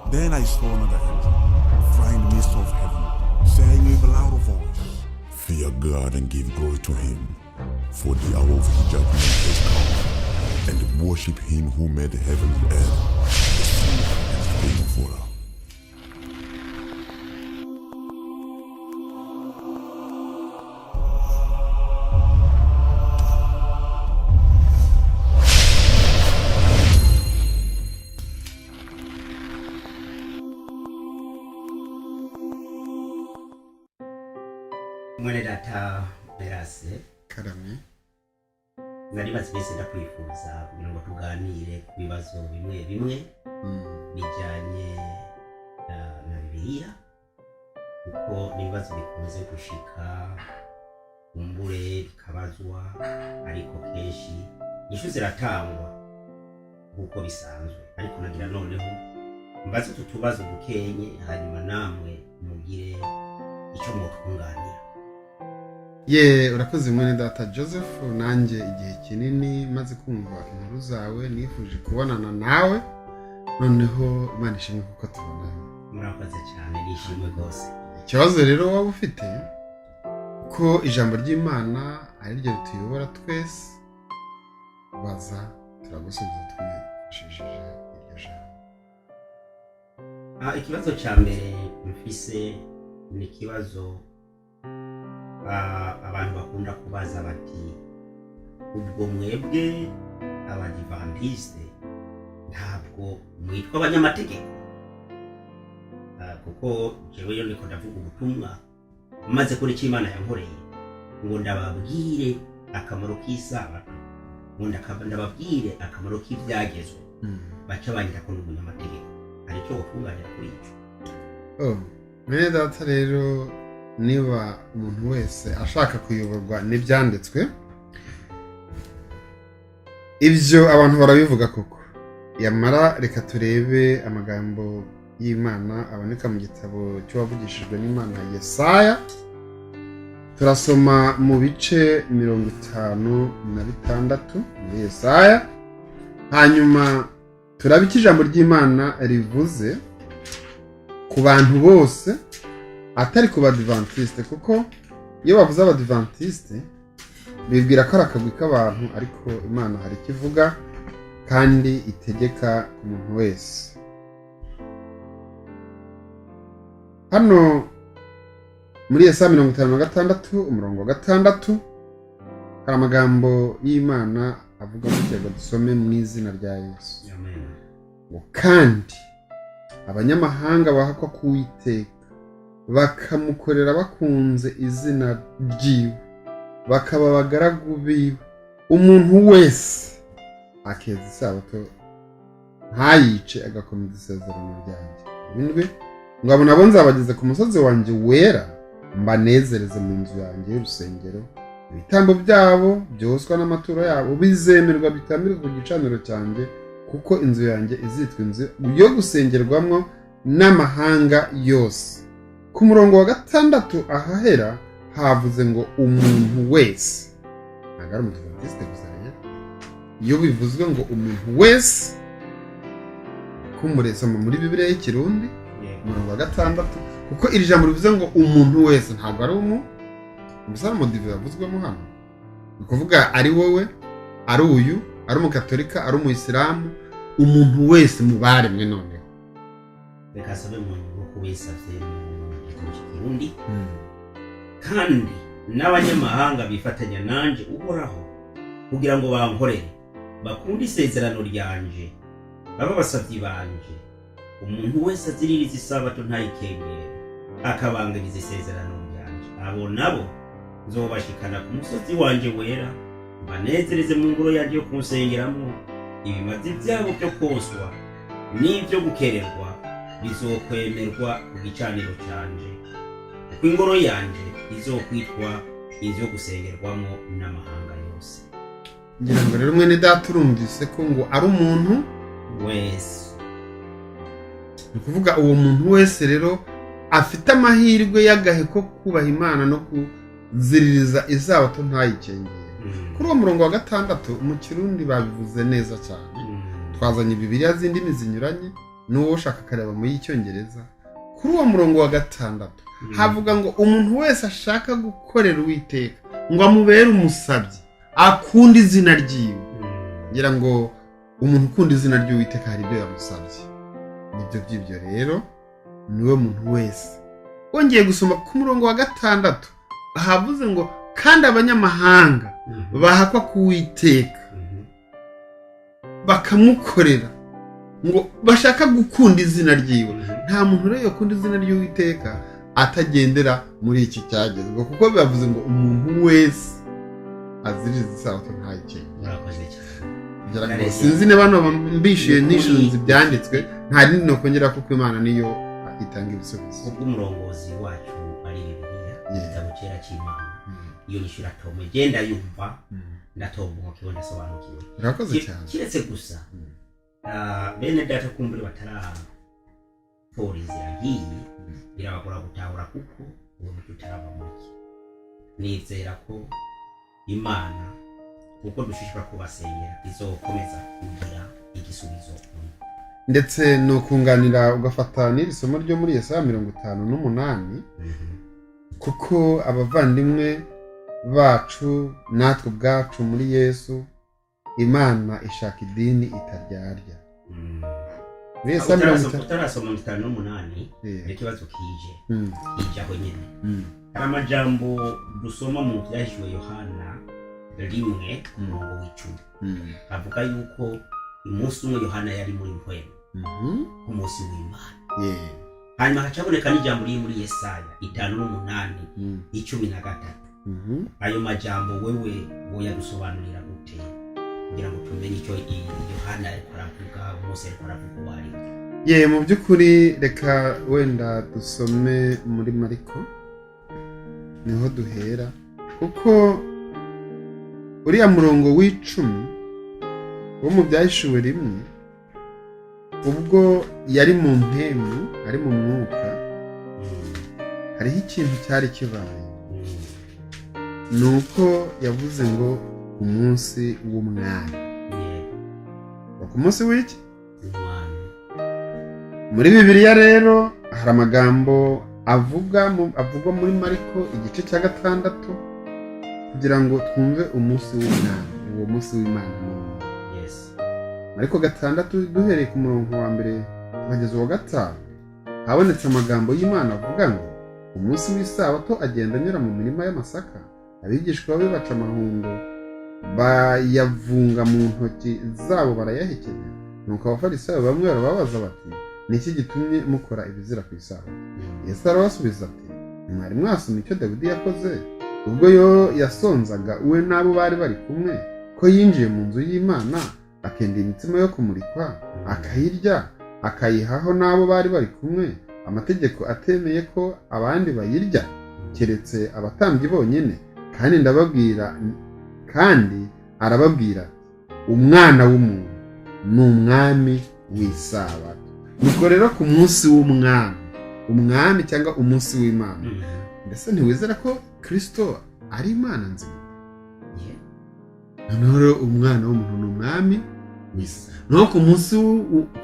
Then I saw another angel flying in the midst of heaven, saying with a loud voice, "Fear God and give glory to him, for the hour of his judgment has come, and worship him who made the heaven and earth, the sea and spring of water." Mwene data Berase, Karame. Nari maze iminsi ndakwifuza kugira ngo tuganire ku bibazo bimwe bimwe bijyanye na Bibiliya, kuko ni ibibazo bikunze gushika kumbure bikabazwa, ariko kenshi inyishu ziratangwa nk'uko bisanzwe. Ariko nagira noneho mbaze utu tubazo dukenye, hanyuma namwe mugire icyo mwotwunganira. Ye, urakoze mwene data Joseph. Nanjye igihe kinini maze kumva inkuru zawe, nifuje kubonana nawe. Noneho Imana ishimwe kuko tubonanye. Murakoze cyane, nishimwe rwose. Ikibazo rero waba ufite, ko ijambo ry'Imana ari ryo rituyobora twese, baza turagusubiza twifashishije iryo jambo. Ikibazo cya mbere mfise ni ikibazo abantu bakunda kubaza bati: "Ubwo mwebwe Abadivantisite ntabwo mwitwa abanyamategeko?" Kuko jewe iyo ndiko ndavuga ubutumwa, maze kuri icyo Imana yankoreye, ngo ndababwire akamaro k'isabato, ngo ndababwire akamaro k'ibyagezwe, baca bangira ko ndi umunyamategeko. Hari icyo wakunganira kuri icyo? Oh, mwene data rero, niba umuntu wese ashaka kuyoborwa n'ibyanditswe, ibyo abantu barabivuga koko. Yamara reka turebe amagambo y'Imana aboneka mu gitabo cy'uwavugishijwe n'Imana Yesaya. Turasoma mu bice 56 muri Yesaya, hanyuma turabe icyo ijambo ry'Imana rivuze ku bantu bose, atari ku Badivantiste, kuko iyo bavuze Abadivantisite bibwira ko ari akagwi k'abantu, ariko Imana hari icyo ivuga kandi itegeka ku muntu wese. Hano muri Yesaya 56 umurongo wa 6 hari amagambo y'Imana avuga gutya, ngo dusome mu izina rya Yesu. Amen. Ngo: "Kandi abanyamahanga bahakwa ku Uwiteka, bakamukorera bakunze izina ryiwe, bakaba abagaragu biwe, umuntu wese akeza isabato ntayice, agakomeza isezerano ryanjye." Indwi ngo: "Abo nabo nzabageze ku musozi wanjye wera, mbanezereze mu nzu yanjye y'urusengero. Ibitambo byabo byoswa n'amaturo yabo bizemerwa bitambirwe ku gicaniro cyanjye, kuko inzu yanjye izitwa inzu yo gusengerwamo n'amahanga yose." Ku murongo wa 6 ahahera havuze ngo umuntu wese, ntabwo ari Umudivantiste gusa. Rero iyo bivuzwe ngo umuntu wese, kumuresoma muri Bibiliya y'Ikirundi, umurongo wa 6, kuko iri jambo rivuze ngo umuntu wese ntabwo ari gusa umudive yavuzwemo hano. Ni ukuvuga ari wowe, ari uyu, ari Umukatolika, ari Umuyisilamu, umuntu wese mu baremwe noneho. Reka asabe mu nk'uko wisabye mu gitabo cy'Ikirundi: "Kandi n'abanyamahanga bifatanya nanje Uhoraho kugira ngo bankorere, bakunde isezerano ryanje, babe abasabyi banje, umuntu wese aziririza isabato ntayikengere, akabangiriza isezerano ryanje, abo nabo nzobashikana ku musozi wanje wera, mbanezereze mu ngoro yanjye yo kunsengeramo. Ibimazi byabo byo koswa n'ibyo gukererwa bizokwemerwa ku gicaniro canje, kuko ingoro yanje izokwitwa inzu yo gusengerwamo n'amahanga yose." Ngira ngo rero mwene data urumvise ko ngo ari umuntu wese. Ni ukuvuga uwo muntu wese rero afite amahirwe y'agahe ko kubaha Imana no kuziririza isabato ntayikengere. Kuri uwo murongo wa 6 mu Kirundi babivuze neza cyane. Twazanye Bibiliya z'indimi zinyuranye. N'uwo ushaka akareba mu y'icyongereza, kuri uwo murongo wa 6 havuga ngo umuntu wese ashaka gukorera Uwiteka ngo amubere umusabyi, akunda izina ryiwe. Ngira ngo umuntu ukunda izina ry'Uwiteka hari ibyo yamusabye. Nibyo by'ibyo rero niwe muntu wese. Wongeye gusoma ku murongo wa 6, havuze ngo kandi abanyamahanga bahakwa ku Uwiteka bakamukorera, ngo bashaka gukunda izina ryiwe. Nta muntu rero yakunda izina ry'Uwiteka atagendera muri iki cyagezwe, kuko bibavuze ngo umuntu wese aziriza isabato ntayikenye. Murakoze cyane. Ngira ngo sinzi niba mbishyuye nishinze ibyanditswe, nta rindi nokongera, kuko Imana niyo itanga ibisubizo. Ubwo umurongozi wacu ari Bibiliya, igitabo cyera cy'Imana, iyo nyishyura tome genda yumva ndatombokewe, ndasobanukiwe. Urakoze cyane. Kiretse gusa bene data kumbure bataratora inzira nk'iyi, birabagora gutahura kuko uwo muco utarava muri iki. Nizera ko Imana, kuko dushishikara kubasengera, izokomeza kugira igisubizo kuri bo. Ndetse ni ukunganira ugafata n'iri somo ryo muri Yesaya 58, kuko abavandimwe bacu natwe ubwacu muri Yesu, Imana ishaka idini itaryarya. Muri Yesaya 50 Utarasoma 58, hari ikibazo kije kije aho nyine. Hari amajambo dusoma mu Byahishuwe Yohana 1 ku murongo w'10, avuga yuko umunsi umwe Yohana yari muri mpwemu ku munsi w'Imana. Hanyuma hacaboneka n'ijambo riri muri Yesaya 58 13. Ayo majambo wewe woyadusobanurira gute kugira ngo tumenye icyo Yohana ariko aravuga, umunsi ariko aravuga uwo ari we? Ye, mu by'ukuri reka wenda dusome muri Mariko, niho duhera, kuko uriya murongo w'10 wo mu Byahishuwe 1, ubwo yari mu mpemu, ari mu mwuka, hariho ikintu cyari kibaye. Ni uko yavuze ngo umunsi w'umwami. Ku munsi w'iki? Umwami. Muri Bibiliya rero hari amagambo avugwa muri Mariko igice cya 6, kugira ngo twumve umunsi w'umwami, uwo munsi w'Imana ni uwo. Mariko 6, duhereye ku murongo wa 1 tukageza uwa 5, habonetse amagambo y'Imana avuga ngo umunsi w'isabato agenda anyura mu mirima y'amasaka, abigishwa be baca amahundo bayavunga mu ntoki zabo barayahekenya. Nuko abafarisayo bamwe barababaza bati: ni iki gitumye mukora ibizira ku isabato? Yesu arabasubiza ati: mwari mwasoma icyo Dawidi yakoze ubwo yo yasonzaga, we n'abo bari bari kumwe, ko yinjiye mu nzu y'Imana akenda imitsima yo kumurikwa, akayirya, akayihaho n'abo bari bari kumwe, amategeko atemeye ko abandi bayirya keretse abatambyi bonyine? Kandi ndababwira, kandi arababwira ati: umwana w'umuntu ni umwami w'isabato. Nuko rero ku munsi w'umwami, umwami cyangwa umunsi w'Imana, mbese ntiwizera ko Kristo ari Imana nzima? Noneho rero umwana w'umuntu ni umwami w'isi. Noneho ku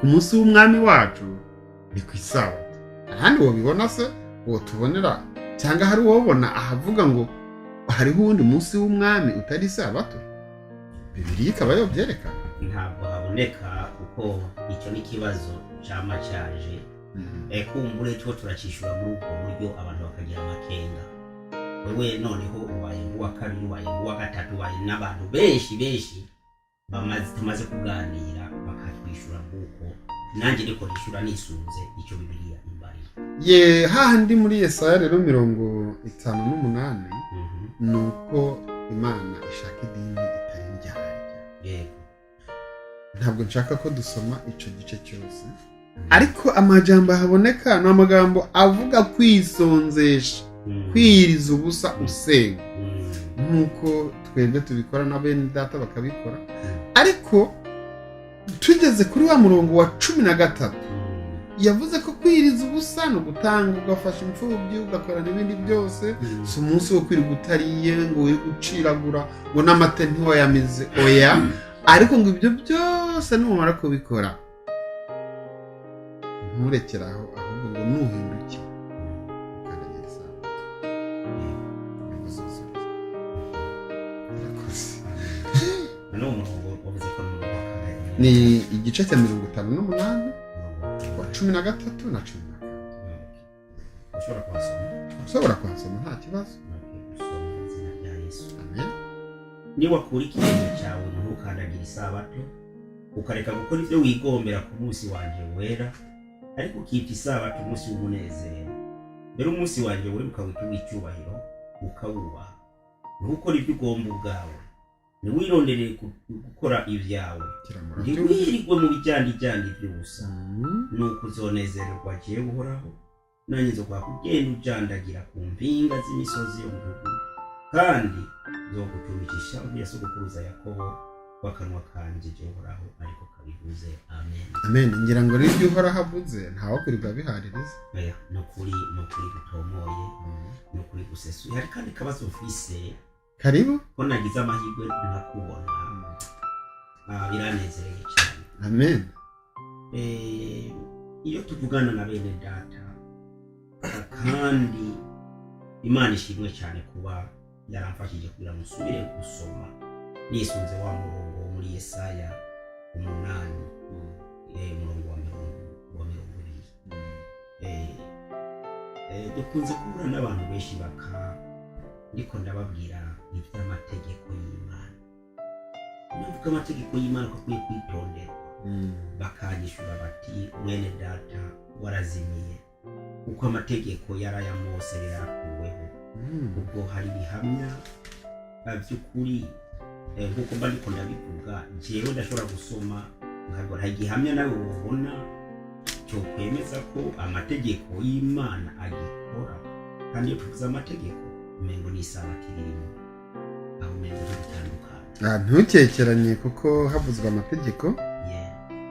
munsi w'umwami wacu ni ku isabato. Ahandi wabibona se wotubonera, cyangwa hari uwobona ahavuga ngo hariho uwundi munsi w'umwami utari isabato? Bibiliya ikaba yobyerekana. Ntabwo haboneka, kuko icyo ni ikibazo cyama cyaje. Kumbure tuba turakishyura muri ubwo buryo, abantu bakagira amakenga. Wewe noneho ubaye nk'uwa kabiri, ubaye nk'uwa gatatu, ubaye n'abantu benshi benshi tumaze kuganira bakatwishyura nk'uko nanjye ariko nishyura nisunze icyo Bibiliya imbariye. Ye, hahandi muri Yesaya rero 58, ni uko Imana ishaka idini itari indyarya. Ntabwo nshaka ko dusoma icyo gice cyose, ariko amajambo ahaboneka ni amagambo avuga kwisonzesha, kwiyiriza ubusa usenga, nk'uko twebwe tubikora na bene data bakabikora. Ariko tugeze kuri wa murongo wa 13, yavuze ko kwiyiriza ubusa ni ugutanga, ugafasha imfubyi, ugakora n'ibindi byose. Si umunsi wo kwirirwa utariye, ngo wirirwe uciragura, ngo n'amata ntiwayamize, oya. Ariko ngo ibyo byose numara kubikora, Nturekere aho, ahubwo ngo nuhindukire ukandagira isabato nibwo uzuzuriza. Murakoze. Noneho umurongo wavuze ko ari umurongo wa kangahe? Ni igice cya 58 wa 13 na 14. Ushobora kuhasoma? Ushobora kuhasoma, nta kibazo. Okay, gusoma mu izina rya Yesu. Amen. Niwakura ikirenge cyawe ntukandagira isabato, ukareka gukora ibyo wigombera ku munsi wanjye wera, ariko ukita isabato umunsi w'umunezero, mbere umunsi wanjye wera ukawita uw'icyubahiro, ukawubaha, ntukore ibyo ugomba ubwawe, ntiwironderere gukora ibyawe, Kiramura. ntiwirirwe mu bijyandijyandi by'ubusa, nuko uzonezererwa jewe Uhoraho, nanjye nzoguha kugenda ujandagira ku mpinga z'imisozi yo mu gihugu, kandi nzogutumikisha ishavu ya sogokuruza Yakobo w'akanwa kanje jewe Uhoraho ariko kabivuze. Amen. Amen. Ngira ngo rero ibyo Uhoraho avuze ntawe abihaririza. Oya, ni ukuri gutomoye, ni ukuri gusesuye. Hari kandi kabazo mfise. Karibu. Ko nagize amahirwe nkakubona, biranezereye cyane. Amen. Iyo tuvugana na bene data, kandi Imana ishimwe cyane kuba yaramfashije kugira ngo nsubire gusoma nisunze wa murongo wo muri Yesaya 8, umurongo wa 20. Dukunze guhura n'abantu benshi baka ndiko ndababwira iby'amategeko y'Imana. Iyo mvuga amategeko y'Imana ko akwiye kwitonderwa, bakanyishura bati: "Mwene data, warazimiye, kuko amategeko yari aya Mose yarakuweho." Ubwo hari ibihamya by'ukuri, nk'uko mba ndiko ndabivuga, jewe ndashobora gusoma nkabona hari igihamya nawe wobona cyokwemeza ko amategeko y'Imana agikora? Kandi iyo tuvuze amategeko umengo ni isabato irimo aho, umengo ntibitandukanye. Ntukekeranye, kuko havuzwe amategeko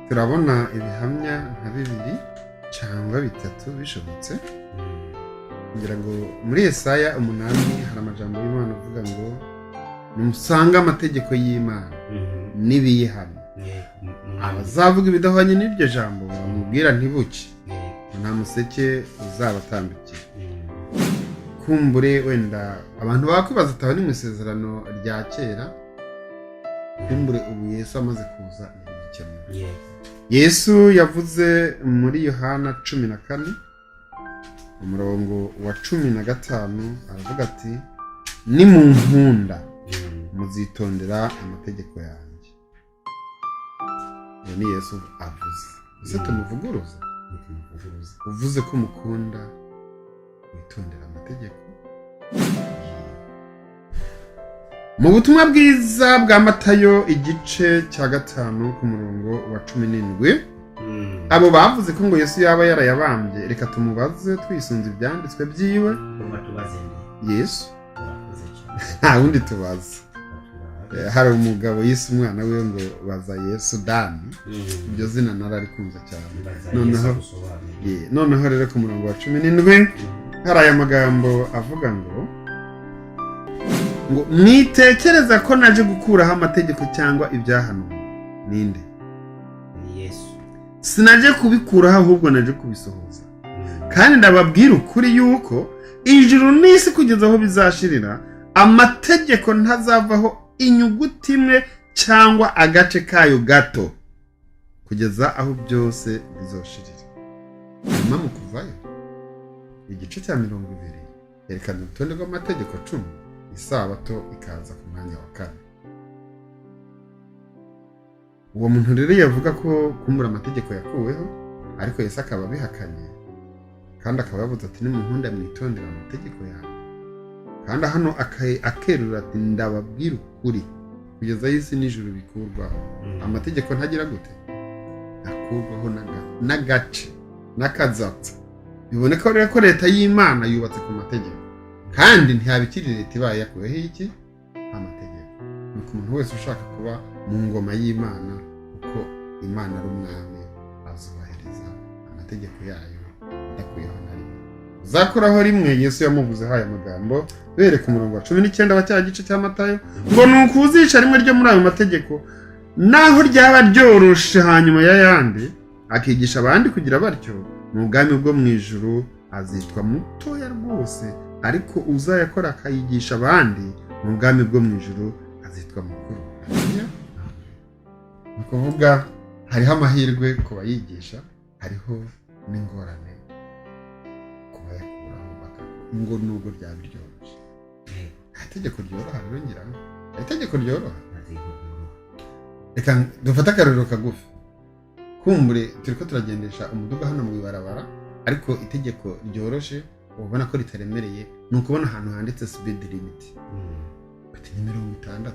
turabona ibihamya nka bibiri cyangwa bitatu bishobotse. Ngira ngo muri Yesaya 8 hari amajambo y'Imana avuga ngo: "Nimusange amategeko y'Imana n'ibiyihana." Abazavuga ibidahwanye n'iryo jambo bamubwira ntibuke, nta museke uzabatambikira. Kumbure wenda abantu bakwibaza ataba ni mu isezerano rya kera, kumbure ubu Yesu amaze kuza ntibigikemuye. Yesu yavuze muri Yohana 14 umurongo wa 15, aravuga ati: "Nimunkunda muzitondera amategeko yanjye." Uwo ni Yesu avuze. Ese tumuvuguruza? Ntitumuvuguruza. Uvuze ko umukunda witondera amategeko. Mu butumwa bwiza bwa Matayo igice cya 5 ku murongo wa 17, abo bavuze ko ngo Yesu yaba yarayabambye, reka tumubaze twisunze ibyanditswe byiwe. Ugomba tubaze nde? Yesu. Urakoze cyane. Nta wundi tubaza. Turabaze. Hari umugabo yise umwana we ngo Baza Yesu Dani. Iryo zina nararikunze cyane. Baza Noneho Yesu agusobanurire. Noneho rero ku murongo wa 17 hari aya magambo avuga ngo: "Mwitekereza ko naje gukuraho amategeko cyangwa ibyahanuwe." Ninde? Ni Yesu. "Sinaje kubikuraho, ahubwo naje kubisohoza. Kandi ndababwira ukuri yuko ijuru n'isi kugeza aho bizashirira, amategeko ntazavaho inyuguti imwe cyangwa agace kayo gato, kugeza aho byose bizoshirira." Hanyuma mu Kuvayo igice cya 20 yerekana urutonde rw'amategeko 10, isabato ikaza ku mwanya wa kane. Uwo muntu rero yavuga ko kumbura amategeko yakuweho, ariko Yesu akaba abihakanye, kandi akaba yavuze ati: "Nimunkunda mwitondera amategeko yawe." Kandi hano akerura ati: "Ndababwira ukuri, kugeza aho isi n'ijuru bikurwaho, amategeko ntagira gute? Akurwaho n'agace n'akazapfa." Biboneka rero ko leta y'Imana yubatse ku mategeko, kandi ntiyabikiri leta ibaye yakuweho iki? Amategeko. Ni ku muntu wese ushaka kuba mu ngoma y'Imana, kuko Imana ari umwami, azubahiriza amategeko yayo adakuyeho na rimwe. Uzakuraho rimwe, Yesu yamuvuzeho aya magambo, bereka umurongo wa 19 wa cya gice cya Matayo ngo: "Ni ukuzica rimwe ryo muri ayo mategeko, naho ryaba ryoroshe hanyuma y'ayandi, akigisha abandi kugira batyo, mu bwami bwo mu ijuru azitwa mutoya rwose, ariko uzayakora akayigisha abandi, mu bwami bwo mu ijuru azitwa mukuru. Ni ukuvuga hariho amahirwe ku bayigisha, hariho n'ingorane ku bayakuraho ngo nubwo ryaba ryoroshye. Nta tegeko ryoroha rero, ngira ngo nta itegeko ryoroha. Reka dufate akarorero kagufi. Kumbure turi ko turagendesha umuduga hano mu ibarabara, ariko itegeko ryoroshe ubona ko ritaremereye ni ukubona ahantu handitse speed limit, bati ni 60,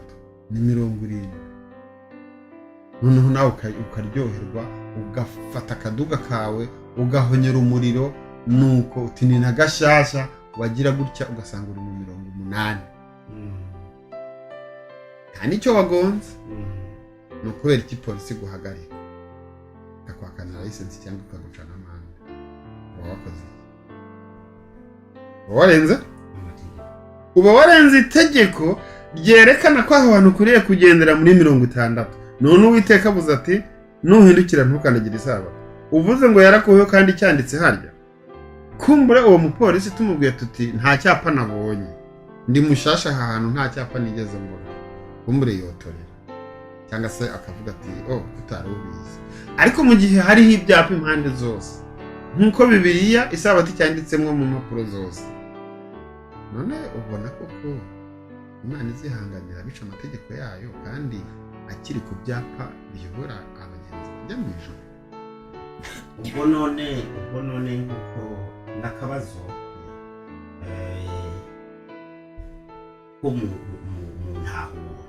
ni 70, noneho nawe ukaryoherwa, ugafata akaduga kawe ugahonyera umuriro, nuko uti ni na gashyashya, wagira gutya ugasanga uri mu 80, nta n'icyo wagonze. Ni ukubera iki polisi guhagarika ikakwakana license cyangwa ikaguca n'amande? Uba wakoze iki? Uba warenze, uba warenze itegeko ryerekana ko aho hantu ukwiriye kugendera muri 60. None Uwiteka avuze ati nuhindukira ntukandagire isabato, uvuze ngo yarakuweho kandi cyanditse harya. Kumbure uwo mupolisi tumubwiye tuti nta cyapa nabonye, ndi mushasha aha hantu, nta cyapa nigeze mbona, kumbure yotorera cyangwa se akavuga ati oh, tutari ubizi. Ariko mu gihe hariho ibyapa impande zose, nk'uko Bibiliya isabato cyanditsemo mu mpapuro zose, none ubona koko Imana izihanganira abica amategeko yayo kandi akiri ku byapa biyobora abagenzi bajya mu ijuru? Ubwo none nk'uko n'akabazo ko mu ntahuro,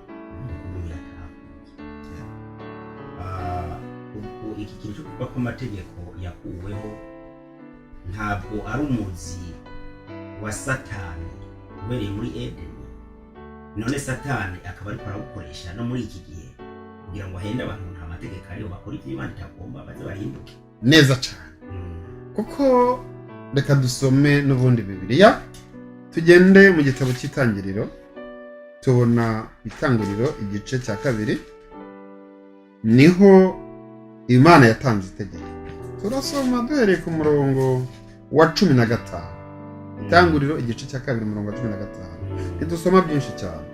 umuntu yatahuye. Ubwo iki kintu cyo kuvuga ko amategeko yakuweho ntabwo ari umuzi wa Satani ubereye muri Edeni, none Satani akaba ariko arawukoresha no muri iki gihe kugira ngo ahende abantu, nta mategeko ariho, bakora ibyo Imana itagomba baze barimbuke. Neza cyane. Kuko reka dusome n'ubundi Bibiliya, tugende mu gitabo cy'Itangiriro. Tubona Itangiriro igice cya 2, niho Imana yatanze itegeko. Turasoma duhereye ku murongo wa 15. Itanguriro igice cya 2, umurongo wa 15. Ntidusoma byinshi cyane.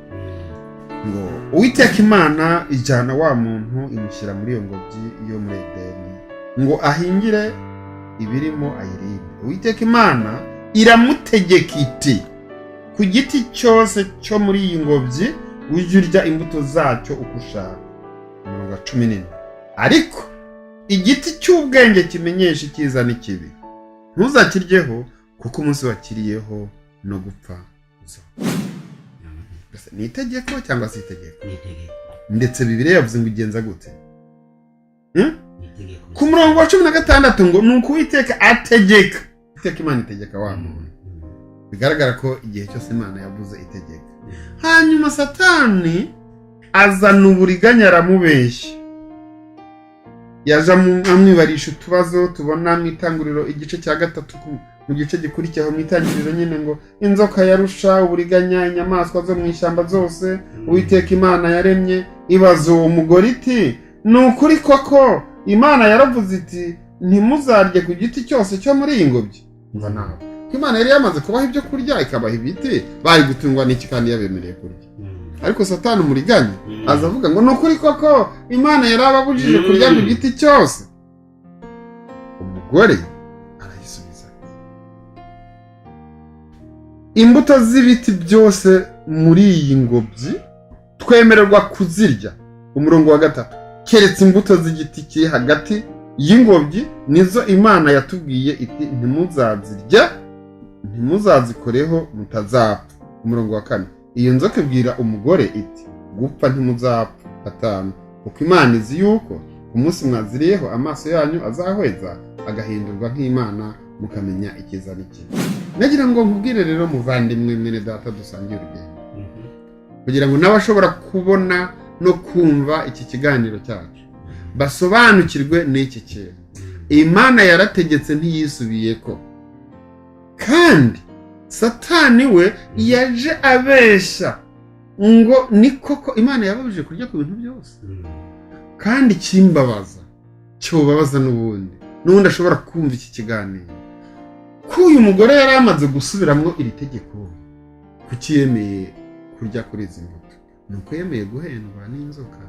Ngo Uwiteka Imana ijyana wa muntu, imushyira muri iyo ngobyi yo muri Edeni ngo ahingire ibirimo ayirinde. Uwiteka Imana iramutegeka iti ku giti cyose cyo muri iyi ngobyi ujye urya imbuto zacyo uko ushaka. Umurongo wa 14: ariko igiti cy'ubwenge kimenyesha icyiza n'ikibi ntuzakiryeho, kuko umunsi wakiriyeho no gupfa uzapfa. Ni itegeko cyangwa se itegeko? Ni itegeko. Ndetse Bibiliya yavuze ngo ugenza gute? Ni itegeko. Ku murongo wa 16 ngo ni uko Uwiteka ategeka, Uwiteka Imana itegeka wa muntu. Bigaragara ko igihe cyose Imana yavuze itegeka. Hanyuma Satani azana uburiganya, aramubeshya, yaje amwibarisha utubazo tubona mu Itanguriro igice cya 3, mu gice gikurikiyeho mu Itangiriro nyine, ngo inzoka yarusha uburiganya inyamaswa zo mu ishyamba zose Uwiteka Imana yaremye. Ibaza uwo mugore iti ni ukuri koko Imana yaravuze iti ntimuzarye ku giti cyose cyo muri iyi ngobyi? Mva nawe, ko Imana yari yamaze kubaha ibyo kurya, ikabaha ibiti, bari gutungwa n'iki kandi yabemereye kurya? Ariko Satani umuriganya aza avuga ngo ni ukuri koko Imana yarababujije kurya ku giti cyose? Umugore arayisubiza ati imbuto z'ibiti byose muri iyi ngobyi twemererwa kuzirya. Umurongo wa 3: keretse imbuto z'igiti kiri hagati y'ingobyi, nizo Imana yatubwiye iti ntimuzazirya, ntimuzazikoreho mutazapfa. Umurongo wa 4: iyo nzoka ibwira umugore iti gupfa ntimuzapfa. 5: kuko Imana izi yuko ku munsi mwaziriyeho amaso yanyu azahweza, agahindurwa nk'Imana, mukamenya icyiza n'ikibi. Nagira ngo nkubwire rero muvandimwe, mwene data dusangiye urugendo, kugira ngo n'abashobora kubona no kumva iki kiganiro cyacu basobanukirwe n'iki kintu. Imana yarategetse, ntiyisubiye ko. Kandi Satani we yaje abeshya ngo ni koko Imana yababujije kurya ku bintu byose. Kandi ikimbabaza cyobabaza n'ubundi n'ubundi ashobora kumva iki kiganiro, ko uyu mugore yari amaze gusubiramo iri tegeko, kuki yemeye kurya kuri izi mbuto? Ni uko yemeye guhendwa n'inzoka,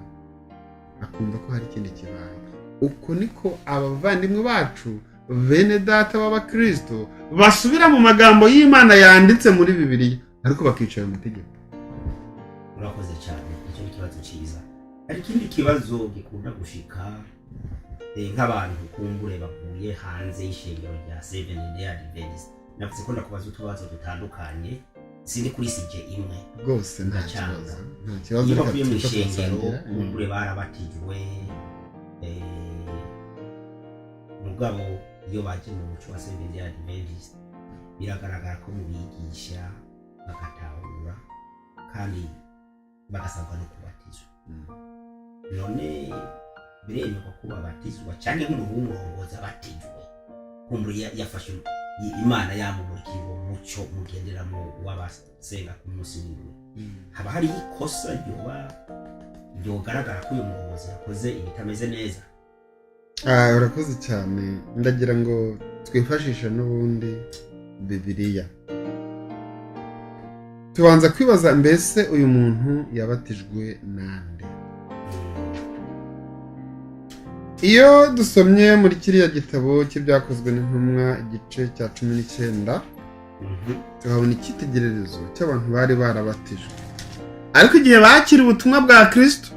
akumva ko hari ikindi kibaye. Uko niko abavandimwe bacu, bene data b'abakirisito, basubira mu magambo y'Imana yanditse muri Bibiliya, ariko bakicara mu mategeko. Urakoze cyane, icyo ni ikibazo cyiza. Hari ikindi kibazo gikunda gushika, nk'abantu kumbure bavuye hanze y'ishengero rya Seven Day Adventist. Navuze ko ndakubaza utubazo dutandukanye, sindi kuri sujet imwe. Rwose nta Ndacanga. kibazo, nta kibazo. Iyo Reka bavuye mu tuze ishengero, turasangira. kumbure barabatijwe, mugabo iyo baje mu muco wa Seven Day Adventist, biragaragara ko mubigisha bagatahura kandi bagasabwa no kubatizwa. None biremerwa ko babatizwa, cyangwa nk'umuntu w'umurongozi abatijwe, kumbure yafashe Imana yamumurikiye uwo muco mugenderamo w'abasenga ku munsi w'indwi, haba hariho ikosa ryoba ryogaragara ko uyu murongozi yakoze ibitameze neza? Ah, urakoze cyane. Ndagira ngo twifashishe n'ubundi Bibiliya. Tubanza kwibaza, mbese uyu muntu yabatijwe nande? Iyo dusomye muri kiriya gitabo cy'Ibyakozwe n'Intumwa, igice cya 19, tuhabona icyitegererezo cy'abantu bari barabatijwe, ariko igihe bakira ubutumwa bwa Kirisito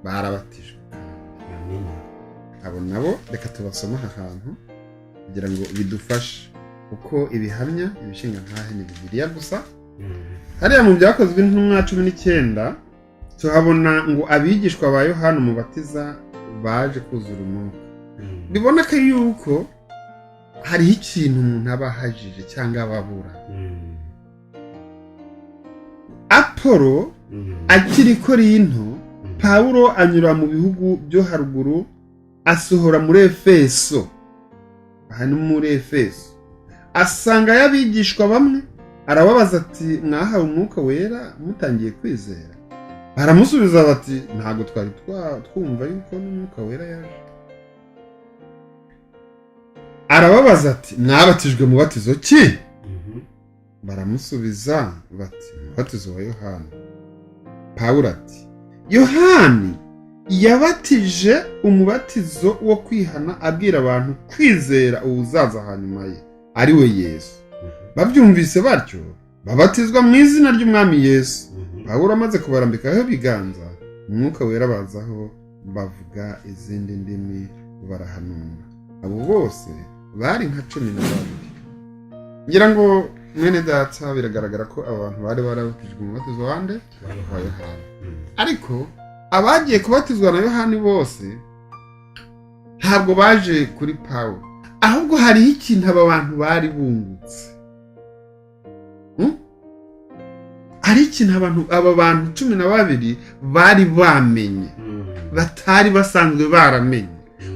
barabatijwe. Amen. Abo nabo reka tubasome aha hantu kugira ngo bidufashe, kuko ibihamya ibishinga ntahe ni Bibiliya gusa. Hariya mu Byakozwe n'Intumwa 19, tuhabona ngo abigishwa ba Yohana Umubatiza baje kuzura umwuka. Biboneka yuko hariho ikintu umuntu aba ahajije cyangwa aba abura. Apolo akiri i Korinto, Pawulo anyura mu bihugu byo haruguru, asohora muri Efeso. Aha ni muri Efeso, asangayo abigishwa bamwe, arababaza ati: "Mwahawe Umwuka Wera mutangiye kwizera?" Baramusubiza bati: "Ntabwo twari twumva yuko n'Umwuka Wera yaje." Arababaza ati: "Mwabatijwe mubatizo ki?" Baramusubiza bati: "Umubatizo wa Yohana." Pawulo ati: "Yohani yabatije umubatizo wo kwihana, abwira abantu kwizera uwuzaza hanyuma ye, ari we Yesu." Babyumvise batyo, babatizwa mu izina ry'Umwami Yesu. Pawulo amaze kubarambikaho ibiganza, Umwuka Wera bazaho, bavuga izindi ndimi, barahanura. Abo bose bari nka 12. Ngira ngo mwene data, biragaragara ko aba bantu bari barabatijwe umubatizo wande? Wa Yohana. Ariko abagiye kubatizwa na Yohani bose ntabwo baje kuri Pawulo, ahubwo hariho ikintu aba bantu bari bungutse. Hari ikintu aba bantu 12 bari bamenye batari basanzwe baramenye,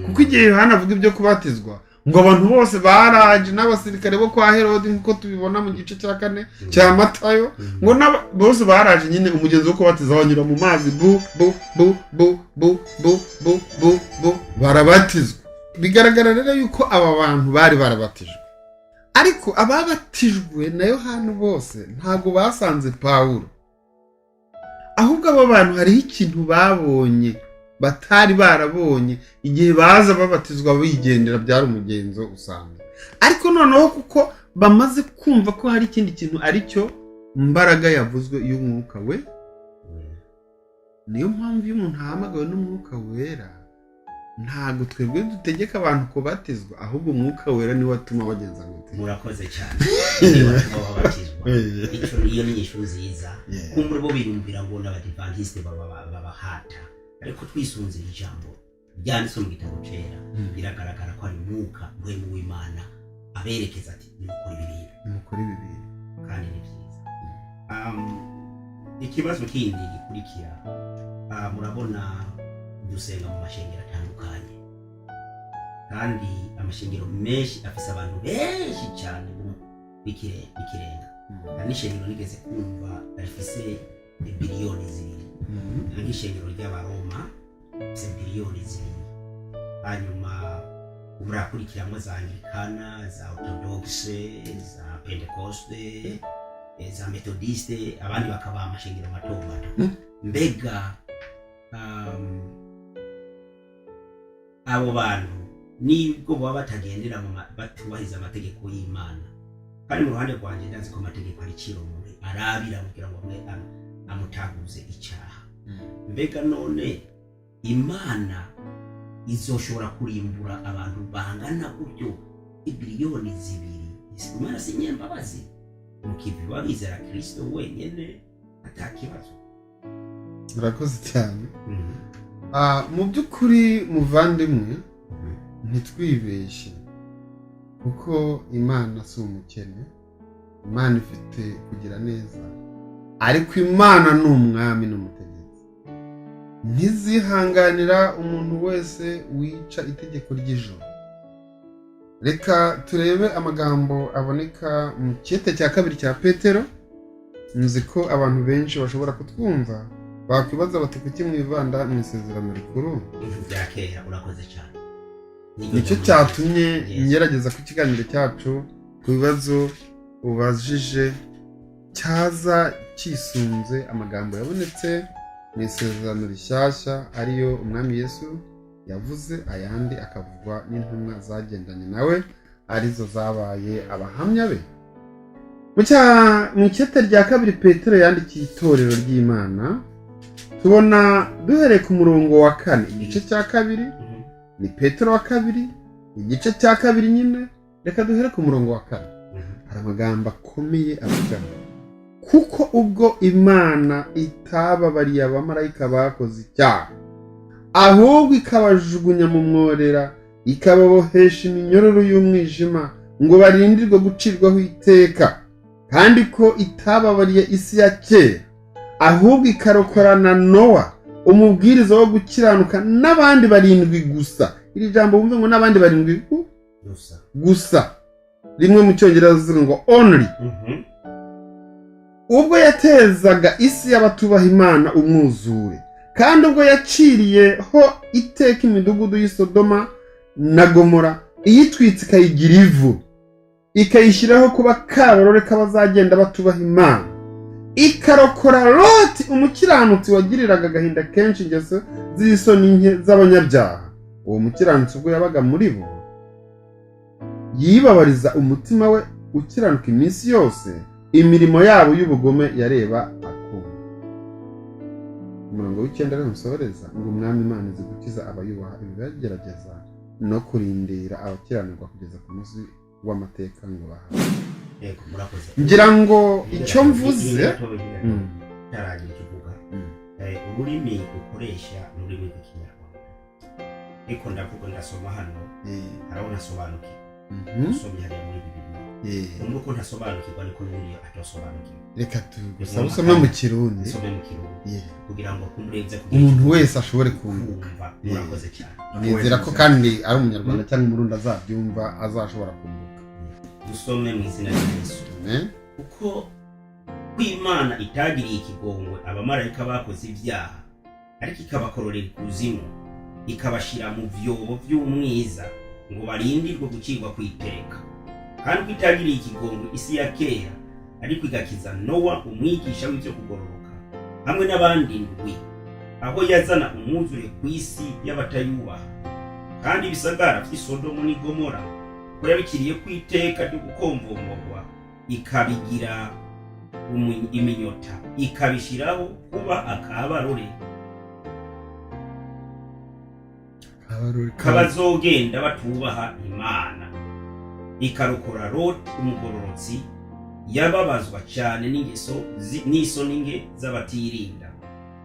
kuko igihe Yohana avuga ibyo kubatizwa, ngo abantu bose baraje, n'abasirikare bo kwa Herodi, nk'uko tubibona mu gice cya 4 cya Matayo, ngo bose baraje nyine. Umugenzi wo kubatiza banyura mu mazi, bu bu bu bu bu bu bu bu bu, barabatizwa. Bigaragara rero yuko aba bantu bari barabatijwe, ariko ababatijwe na Yohana bose ntabwo basanze Pawulo, ahubwo aba bantu hariho ikintu babonye batari barabonye igihe baza babatizwa bigendera. Byari umugenzo usanzwe, ariko noneho kuko bamaze kumva ko hari ikindi kintu, ari cyo mbaraga yavuzwe y'Umwuka we. Niyo mpamvu iyo umuntu ahamagawe n'Umwuka Wera, ntabwo twebwe dutegeka abantu kubatizwa, ahubwo Umwuka Wera niwe atuma bagenza gute? Murakoze cyane, niba batuma babatizwa. Icyo iyo ni inyishu nziza. Kumbure bo birumvira ngo n'Abadivantisite babahata, ariko twisunze ijambo ryanditswe mu gitabo cera, biragaragara ko ari Mwuka Mpwemu w'Imana aberekeza ati: "Nimukora ibi bintu." Nimukora ibi bintu. Kandi ni byiza. Ikibazo kindi gikurikira, murabona dusenga mu mashengero atandukanye, kandi amashengero menshi afise abantu benshi cyane b'ikirenga. Hari n'ishengero nigeze kumva rifise 2 biliyoni. Hari nk'ishengero ry'Abaroma rifise 2 biliyoni. Hanyuma urakurikiramwo za Anglikana, za Orthodoxe, za Pentecoste, za Methodiste, abandi bakaba amashengero mato mato. Mbega abo bantu nibwo baba batagendera batubahiriza amategeko y'Imana, kandi mu ruhande rwanjye ndazi ko amategeko ari kiromore arabira kugira ngo amwe amutaguze icyaha. Mbega none Imana izoshobora kurimbura abantu bangana gutyo, 2 biliyoni? Imana si nyembabazi mukivi babizera Kristo wenyene atakibazo? Urakoze cyane. Mu by'ukuri muvandimwe, ntitwibeshye, kuko Imana si umukene. Imana ifite kugira neza, ariko Imana ni umwami n'umutegetsi, ntizihanganira umuntu wese wica itegeko ry'ijoro. Reka turebe amagambo aboneka mu cyete cya kabiri cya Petero. Nzi ko abantu benshi bashobora kutwumva bakwibaza bati: "Kuki mwivanda mu Isezerano Rikuru?" Ibintu bya kera. Urakoze cyane. Nicyo cyatumye Yes. ngerageza ko ikiganiro cyacu ku bibazo ubajije cyaza cyisunze amagambo yabonetse mu Isezerano Rishyashya, ariyo Umwami Yesu yavuze, ayandi akavugwa n'intumwa zagendanye nawe, arizo zabaye abahamya be. Mu icyete rya kabiri Petero yandikiye itorero ry'Imana, tubona duhereye ku murongo wa 4, igice cya 2. Ni Petero wa kabiri, igice cya 2 nyine. Reka duhere ku murongo wa 4. Hari amagambo akomeye avuga: "Kuko ubwo Imana itababariye abamarayika bakoze icyaha, ahubwo ikabajugunya mu mworera, ikababohesha iminyororo y'umwijima ngo barindirwe gucirwaho iteka, kandi ko itababariye isi ya kera, ahubwo ikarokorana Nowa umubwiriza wo gukiranuka n'abandi barindwi gusa." Iri jambo wumve ngo "n'abandi barindwi gusa". Gusa rimwe mu Cyongereza zivuga ngo "only". "Ubwo yatezaga isi y'abatubaha Imana umwuzure, kandi ubwo yaciriyeho iteka imidugudu y'i Sodoma na Gomora, iyitwitse ikayigira ivu, ikayishyiraho kuba kabarore k'abazagenda batubaha Imana, ikarokora Loti umukiranutsi wagiriraga agahinda kenshi ingeso z'isoni nke z'abanyabyaha. Uwo mukiranutsi ubwo yabaga muri bo, yibabariza umutima we ukiranuka iminsi yose imirimo yabo y'ubugome yareba akumva." Umurongo w'9 rero nsohoreza ngo: "Umwami Imana izi gukiza abayubaha ibibagerageza, no kurindira abakiranirwa kugeza ku munsi w'amateka ngo bahabwe." Yego, murakoze. Ngira ngo icyo mvuze Taragira icyo uvuga. Ururimi ukoresha ni ururimi rw'Ikinyarwanda, ariko ndavuga, ndasoma hano, haraho ntasobanukiwe. Usomye hariya muri Bibiliya, umva uko ntasobanukirwa niko n'ubundi atasobanukirwa. Reka tugusabe usome mu Kirundi. Nsome mu Kirundi kugira ngo kumureze umuntu wese ashobore kunguka. Kumva. Murakoze cyane. Nizera ko kandi ari Umunyarwanda cyangwa Umurundi azabyumva, azashobora kunguka. Dusome mu izina rya Yesu. Amen. Kuko kw'Imana itagiriye ikigongwe abamarayika bakoze ibyaha, ariko ikabakororera ikuzimu, ikabashyira mu byobo by'umwiza ngo barindirwe gucirwa ku iteka, kandi ko itagiriye ikigongwe isi ya kera, ariko igakiza Nowa umwigisha w'ibyo kugororoka hamwe n'abandi ndwi, aho yazana umwuzure ku isi y'abatayubaha, kandi ibisagara by'i Sodomu n'i Gomora ko yabikiriye ku iteka ryo gukomvomorwa, ikabigira iminyota, ikabishyiraho kuba akabarore kabazogenda batubaha Imana, ikarokora Loti umugororotsi yababazwa cyane n'ingeso n'isoni nke z'abatirinda,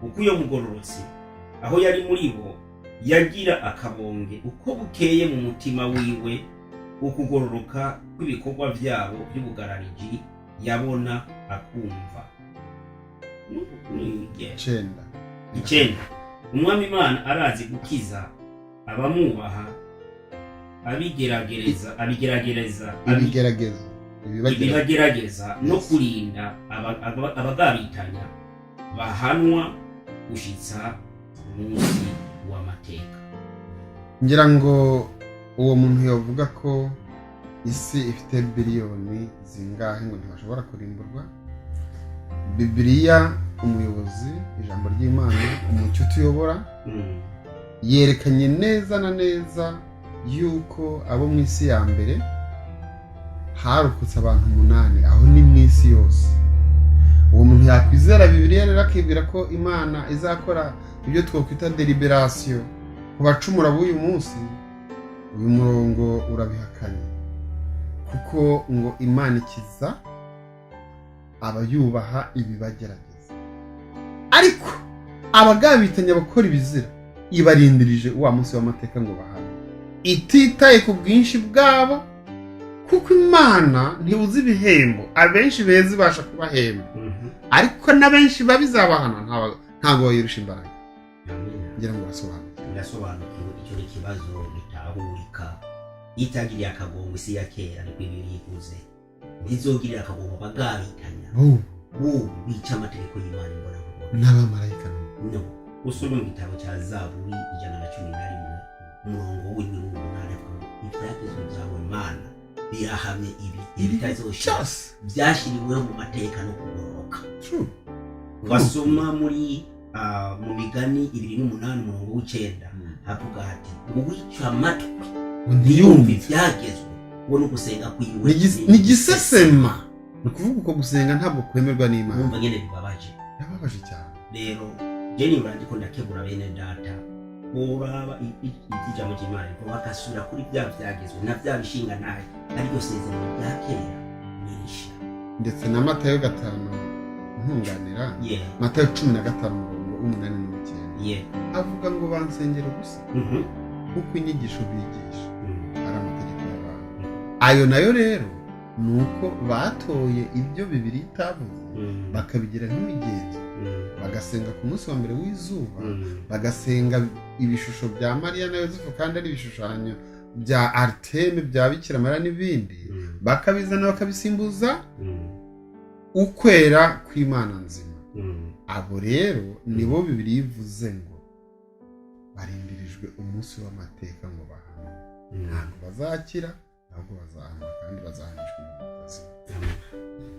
kuko uyo mugororotsi aho yari muri bo yagira akabonge uko bukeye mu mutima wiwe ukugororoka kw'ibikorwa byabo by'ubugarariji yabona akumva. 9. 9. Umwami Imana arazi gukiza abamwubaha, abigeragereza abigeragereza Ibigeragezo, ibibagerageza. Ibibagerageza no kurinda abagabitanya bahanwa gushitsa umunsi w'amateka. Ngira ngo uwo muntu yavuga ko isi ifite biliyoni zingahe ngo ntibashobora kurimburwa. Bibiliya, umuyobozi, ijambo ry'Imana, umucyo utuyobora, yerekanye neza na neza yuko abo mu isi ya mbere harokotse abantu 8, aho ni mu isi yose. Uwo muntu yakwizera Bibiliya rero akibwira ko Imana izakora ibyo twakwita délibération ku bacumura b'uyu munsi, uyu murongo urabihakanye, kuko ngo Imana ikiza abayubaha ibibagerageza, ariko abagabitanya abakora ibizira ibarindirije wa munsi w'amateka ngo bahane, ititaye ku bwinshi bwabo, kuko Imana ntibuze ibihembo. Abenshi beza ibasha kubahemba, ariko na benshi babizabahana, ntabwo bayirusha imbaraga. Amina. Ngira ngo basobanuke. Ndasobanukiwe. Icyo ni ikibazo gitahurika. Itagiriye akagongo isi ya kera, niko Bibiliya ivuze, ntizogirira akagongo bagabitanya bubu bica amategeko y'Imana imbona nkubone N'abamarayika. No usomye mu gitabo cya Zaburi 111, umurongo w'indwi n'umunani, avuga ngo ibyagezwe byawe Mana birahamye, ibi bitazoshira, Cyose. byashyiriweho mu mateka no kugororoka. True. Wasoma muri mu Migani 28, umurongo w'icenda, havuga hati uwica amatwi Ngo ntiyumve ntiyumve ibyagezwe, ngo no gusenga kwiwe Ni igisesema. Ni ukuvuga uko gusenga ntabwo kwemerwa n'Imana. Wumva nyene bibabaje. Birababaje cyane. Rero je nibura ndiko ndakebura bene data boraba iby'ijambo ry'Imana rivuga, bagasubira kuri bya byagezwe na bya bishinga nayo, ariryo sezerano rya kera nirisha. Ndetse na Matayo 5, ntunganira, Matayo 15, umurongo w'umunani n'uw'icyenda, avuga ngo bansengera ubusa, kuko inyigisho bigisha ari amategeko y'abantu. Ayo nayo rero ni uko batoye ibyo Bibiliya itavuze, bakabigira nk'imigenzo, bagasenga ku munsi wa mbere w'izuba, bagasenga ibishusho bya Mariya na Yosefu, kandi ari ibishushanyo bya Ariteme, bya Bikira Mariya n'ibindi, bakabizana bakabisimbuza ukwera kw'Imana nzima. Abo rero nibo Bibiliya ivuze ngo barindirijwe umunsi w'amateka ngo bahanwe. Ntabwo bazakira, ahubwo bazahanwa, kandi bazahanishwa ibintu bitazima.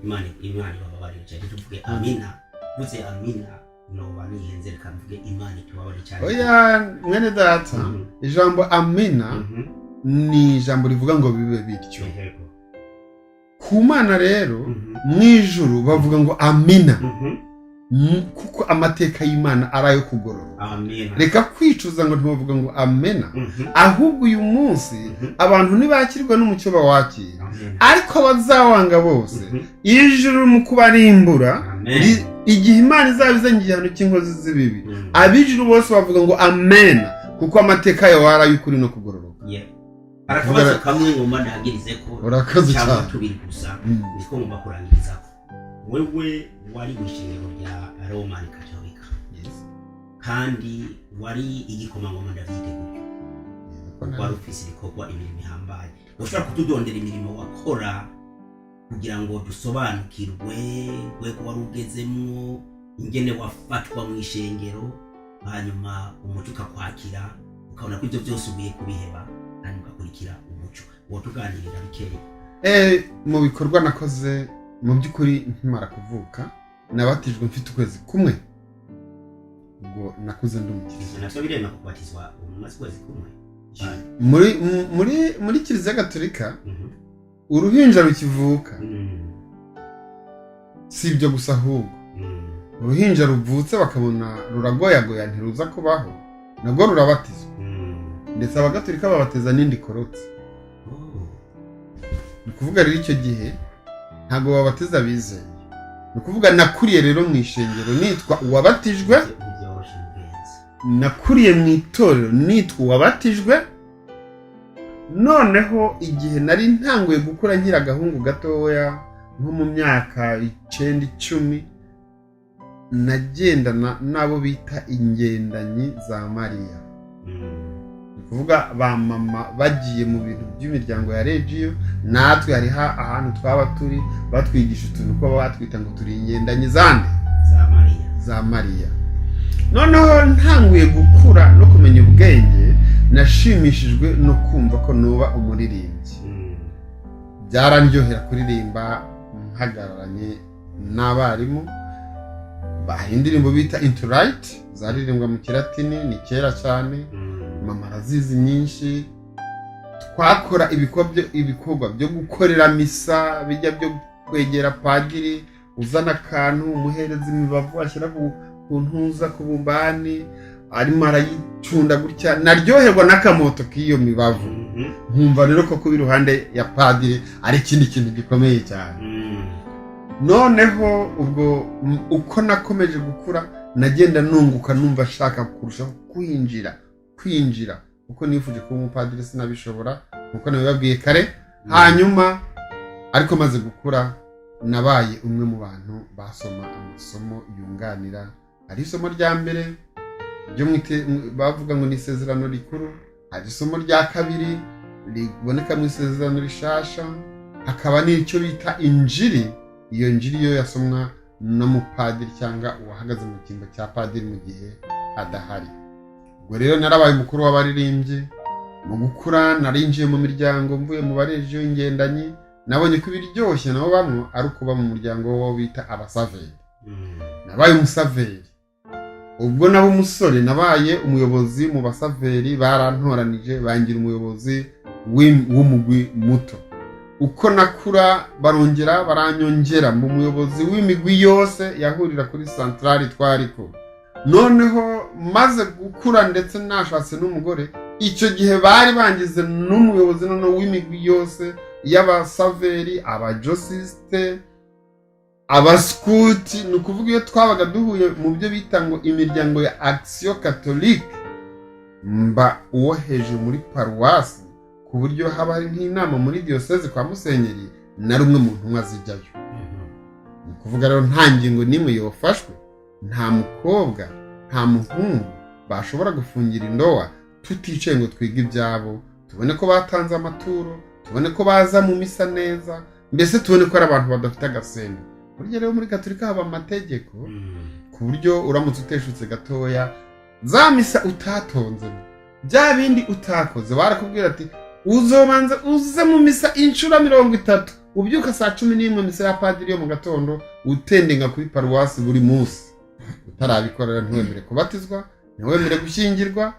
Imana ibababarire cyane. Tuvuge amina. Vuze amina, noba nihenze. Reka mvuge Imana itubabarire cyane. Oya, mwene data, ijambo amina ni ijambo rivuga ngo bibe bityo. Ku Mana rero, mu ijuru bavuga ngo amina, kuko amateka y'Imana ari ayo kugorora. Amina. Reka kwicuza ngo ntibavuga ngo amena. Ahubwo uyu munsi abantu ntibakirwa n'umucyo bawakira, Amina. ariko abazawanga bose, ijuru mu kubarimbura, Amen. igihe Imana izaba izanye igihano cy'inkozi z'ibibi, ab'ijuru bose bavuga ngo amena, kuko amateka yawe ari ay'ukuri no kugororoka. Yeah. Hari akabazo kamwe ngomba ndangirize ko, Urakoze cyangwa cyane. tubiri gusa, niko ngomba kurangirizako. Wewe wari mu ishengero rya Roman Katolika, kandi wari igikomangoma, ndavyite gutyo. Wari ufise ibikorwa, imirimo ihambaye. Ushobora kutudondera imirimo wakora kugira ngo dusobanukirwe rwego wari ugezemwo, ingene wafatwa mu ishengero, hanyuma umuco ukakwakira, ukabona ko ibyo byose ugiye kubiheba, hanyuma ugakurikira umuco? Wotuganirira bikeya? Mu bikorwa nakoze, mu by'ukuri nkimara kuvuka nabatijwe mfite ukwezi kumwe. Ubwo nakuze ndi umukiriya. Ivyo navyo birema kubatizwa umaze ukwezi kumwe? Muri Kiliziya Gatolika, uruhinja rukivuka, si ibyo gusa, ahubwo uruhinja ruvutse bakabona ruragoyagoya, ntiruza kubaho, nabwo rurabatizwa. Ndetse abagatolika babateza n'indi korotse. Ni ukuvuga rero icyo gihe ntabwo babatiza abizeye. Ni ukuvuga nakuriye rero mu ishengero nitwa uwabatijwe. Ntibyoroshe mugenzi. Nakuriye mu itorero nitwa uwabatijwe. Noneho igihe nari ntanguye gukura, nkiri agahungu gatoya, nko mu myaka 9, 10, nagendana n'abo bita ingendanyi za Mariya. Ni ukuvuga ba mama bagiye mu bintu by'imiryango ya Regiyo, natwe hariho ahantu twaba turi, batwigisha utuntu ko batwita ngo turi ingendanyi zande? Za Mariya. Za Mariya. Noneho ntanguye gukura no kumenya ubwenge. Nashimishijwe no kumva ko nuba umuririmbyi. Byarandyohera kuririmba mpagararanye n'abarimu baha indirimbo bita introit, zaririmbwa mu Kilatini, ni kera cyane. Mama arazizi nyinshi. Twakora ibikorwa byo gukorera misa, bijya byo kwegera padiri, uzana akantu umuhereza imibavu, ashyira ku ntuza ku bumbani, arimo arayicunda gutya, naryoherwa n'akamoto k'iyo mibavu. Nkumva rero ko kuba iruhande ya padiri ari ikindi kintu gikomeye cyane. Noneho ubwo uko nakomeje gukura, nagenda nunguka, numva ashaka kurushaho kwinjira, kuko nifuje kuba umupadiri sinabishobora nkuko nabibabwiye kare. Hanyuma ariko maze gukura, nabaye umwe mu bantu basoma amasomo yunganira. Hari isomo rya mbere ryo bavuga ngo ni Isezerano Rikuru, hari isomo rya kabiri riboneka mu Isezerano Rishasha, hakaba n'icyo bita Injiri. Iyo njiri yo yasomwa n'umupadiri cyangwa uwahagaze mu cyimbo cya padiri mu gihe adahari. Ubwo rero narabaye umukuru w'abaririmbyi. Mu gukura narinjiye mu miryango, mvuye mu barejiyo ingendanyi, nabonye ko ibiryoshye nabo bamwe ari ukuba mu muryango w'uwo bita Abasaveri. Nabaye umusaveri. Ubwo naba umusore, nabaye umuyobozi mu basaveri, barantoranije bangira umuyobozi w'umugwi muto. Uko nakura barongera baranyongera mu muyobozi w'imigwi yose yahurira kuri santarari twariko. Noneho maze gukura, ndetse nashatse n'umugore, icyo gihe bari bangize n'umuyobozi noneho w'imigwi yose y'abasaveri, abajosisite, abaskuti. Ni ukuvuga iyo twabaga duhuye mu byo bita ngo imiryango ya Action Catholique, mba uwo hejuru muri paruwasi, ku buryo haba hari nk'inama muri diyoseze kwa musenyeri, na rumwe mu ntumwa zijyayo. Ni ukuvuga rero nta ngingo n'imwe yofashwe, nta mukobwa, nta muhungu bashobora gufungira indowa tuticaye ngo twige ibyabo, tubone ko batanze amaturo, tubone ko baza mu misa neza, mbese tubone ko ari abantu badafite agasembu. Burya rero muri Gatolika haba amategeko, ku buryo uramutse uteshutse gatoya, za misa utatonzemo, bya bindi utakoze, barakubwira ati: "Uzobanza uze mu misa inshuro 30, ubyuka saa 11, misa ya padiri yo mu gatondo, utendenga kuri paruwasi buri munsi." Utarabikora ntiwemere kubatizwa, ntiwemere gushyingirwa.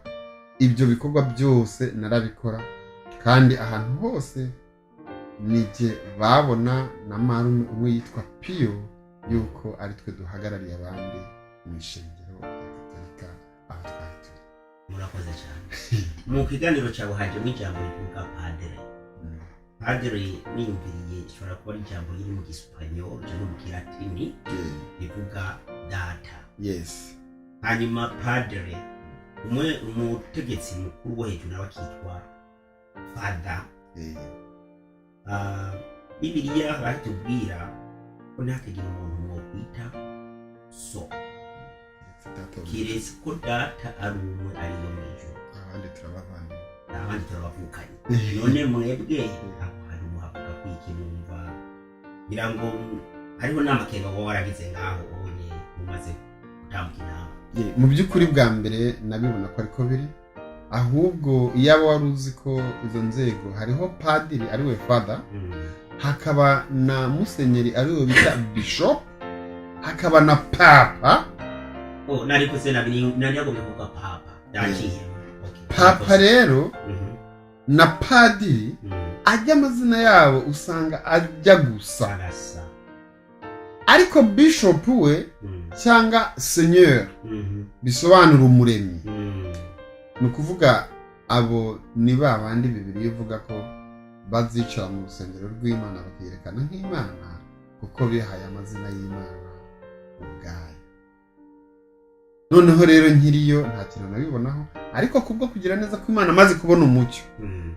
Ibyo bikorwa byose narabikora, kandi ahantu hose nijye babona na marume umwe yitwa Piyo, yuko ari twe duhagarariye abandi mu ishengero rya Gatolika aho twari turi. Murakoze cyane. Mu kiganiro cyawe hajemo ijambo rivuga padere. Padere niyumviriye ishobora kuba ari ijambo riri mu Gisipanyol cyangwa mu Kilatini rivuga data. Hanyuma padere umwe, umutegetsi mukuru wo hejuru, nawe akitwa father. Bibiliya baratubwira ko ntihakagira umuntu mwokwita so kiretse ko data ari umwe, ari we mu ijuru. Abandi turabavandimwe. Abandi turabavukanye. None mwebwe aho hari muhavuga kwiki? Numva ngira ngo hariho n'amakenga wowe waragize ngaho ubonye umaze gutambuka inama. Mu by'ukuri bwa mbere nabibona ko ariko biri, ahubwo iyaba wari uzi ko izo nzego hariho padiri ariwe father, hakaba na musenyeri ariwe bita bishop, hakaba na papa. Oh, nari kuze nari nari yagombye kuvuga papa, yaciye. Okay. Papa rero na padiri, ajya amazina yabo usanga ajya gusa. Arasa. Ariko bishop we cyangwa seigneur bisobanura umuremyi. Ni ukuvuga abo ni ba bandi Bibiliya ivuga ko bazicara mu rusengero rw'Imana bakiyerekana nk'Imana, kuko bihaye amazina y'Imana ubwayo. Noneho rero nkiriyo nta kintu nabibonaho, ariko kubwo kugira neza ko Imana, amaze kubona umucyo,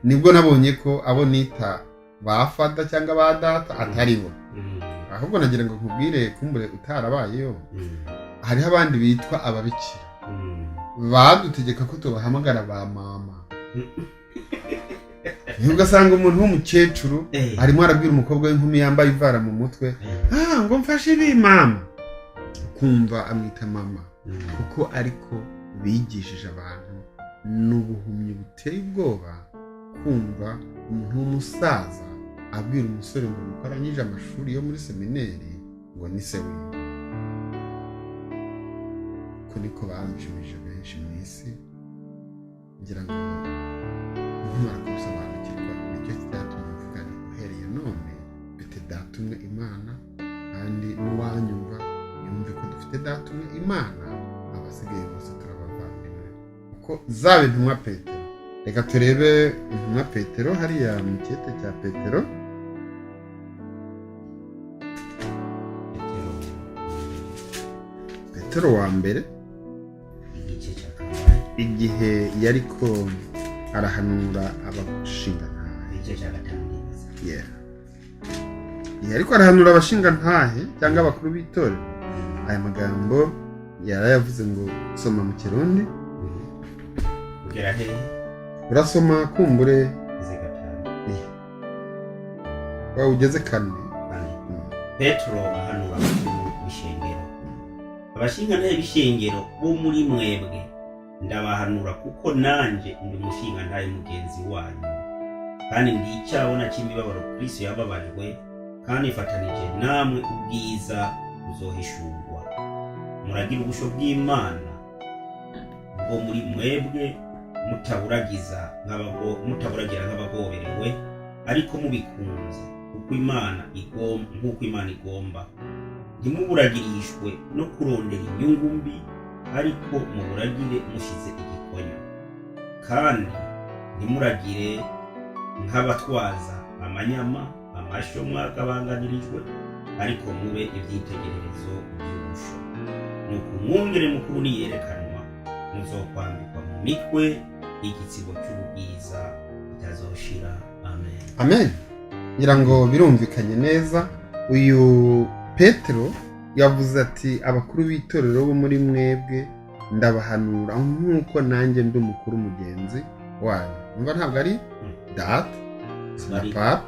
nibwo nabonye ko abo nita ba father cyangwa ba data atari bo. Ahubwo nagira ngo nkubwire, kumbure utarabayeyo, hariho abandi bitwa ababikira badutegeka ko tubahamagara ba mama. Ugasanga umuntu w'umukecuru arimo arabwira umukobwa w'inkumi yambaye ivara mu mutwe, "Ah, ngo mfashe ibi mama," kumva amwita mama, kuko ariko bigishije abantu. Ni ubuhumyi buteye ubwoba kumva umuntu w'umusaza abwira umusore ngo nuko arangije amashuri yo muri semineri ngo ni se wiwe. Uko niko bamjimije benshi mu isi. Ngira ngo nkimara kubisobanukirwa, nicyo cyatumye mvuga nti uhereye none mfite Data umwe Imana, kandi n'uwanyumva yumve ko dufite Data umwe Imana, abasigaye bose turabavandimwe. Kuko zaba intumwa Petero, reka turebe intumwa Petero hariya mu cyete cya Petero. Petero. Petero wa mbere. Igice cya kangahe? Igihe yariko arahanura abashingantahe. Igice cya gatanu ndibaza. Yeah. Igihe ariko arahanura abashingantahe cyangwa abakuru b'itorero, aya magambo yarayavuze ngo, soma mu Kirundi. Kugera hehe? Urasoma kumbure. Ize gatanu. Waba ugeze kane. Kane. Petero ahanura abakuru b'ishengero. Abashingantahe b'ishengero bo muri mwebwe ndabahanura, kuko nanjye ndi umushingantahe mugenzi wanyu, kandi ndi icyabona cy'imibabaro Kristo yababajwe, kandi ifatanije namwe ubwiza buzohishurwa. Muragira ubusho bw'Imana bwo muri mwebwe, mutaburagira nk'abagoberewe, ariko mubikunze kuko Imana igomba, nk'uko Imana igomba. Ntimuburagirishwe no kurondera inyungu mbi, ariko muburagire mushize igikonyo. Kandi ntimuragire nk'abatwaza amanyama amasho mwagabanganirijwe, ariko mube ibyitegererezo by'ubusho. Nuko umwungere mukuru niyerekanwa, muzokwambikwa mu mitwe igitsibo cy'ubwiza kitazoshira. Amen. Amen. Ngira ngo birumvikanye neza. Uyu Petero yavuze ati: "Abakuru b'itorero bo muri mwebwe ndabahanura nk'uko nanjye ndi umukuru mugenzi wanyu." Umva, ntabwo ari data, si na papa.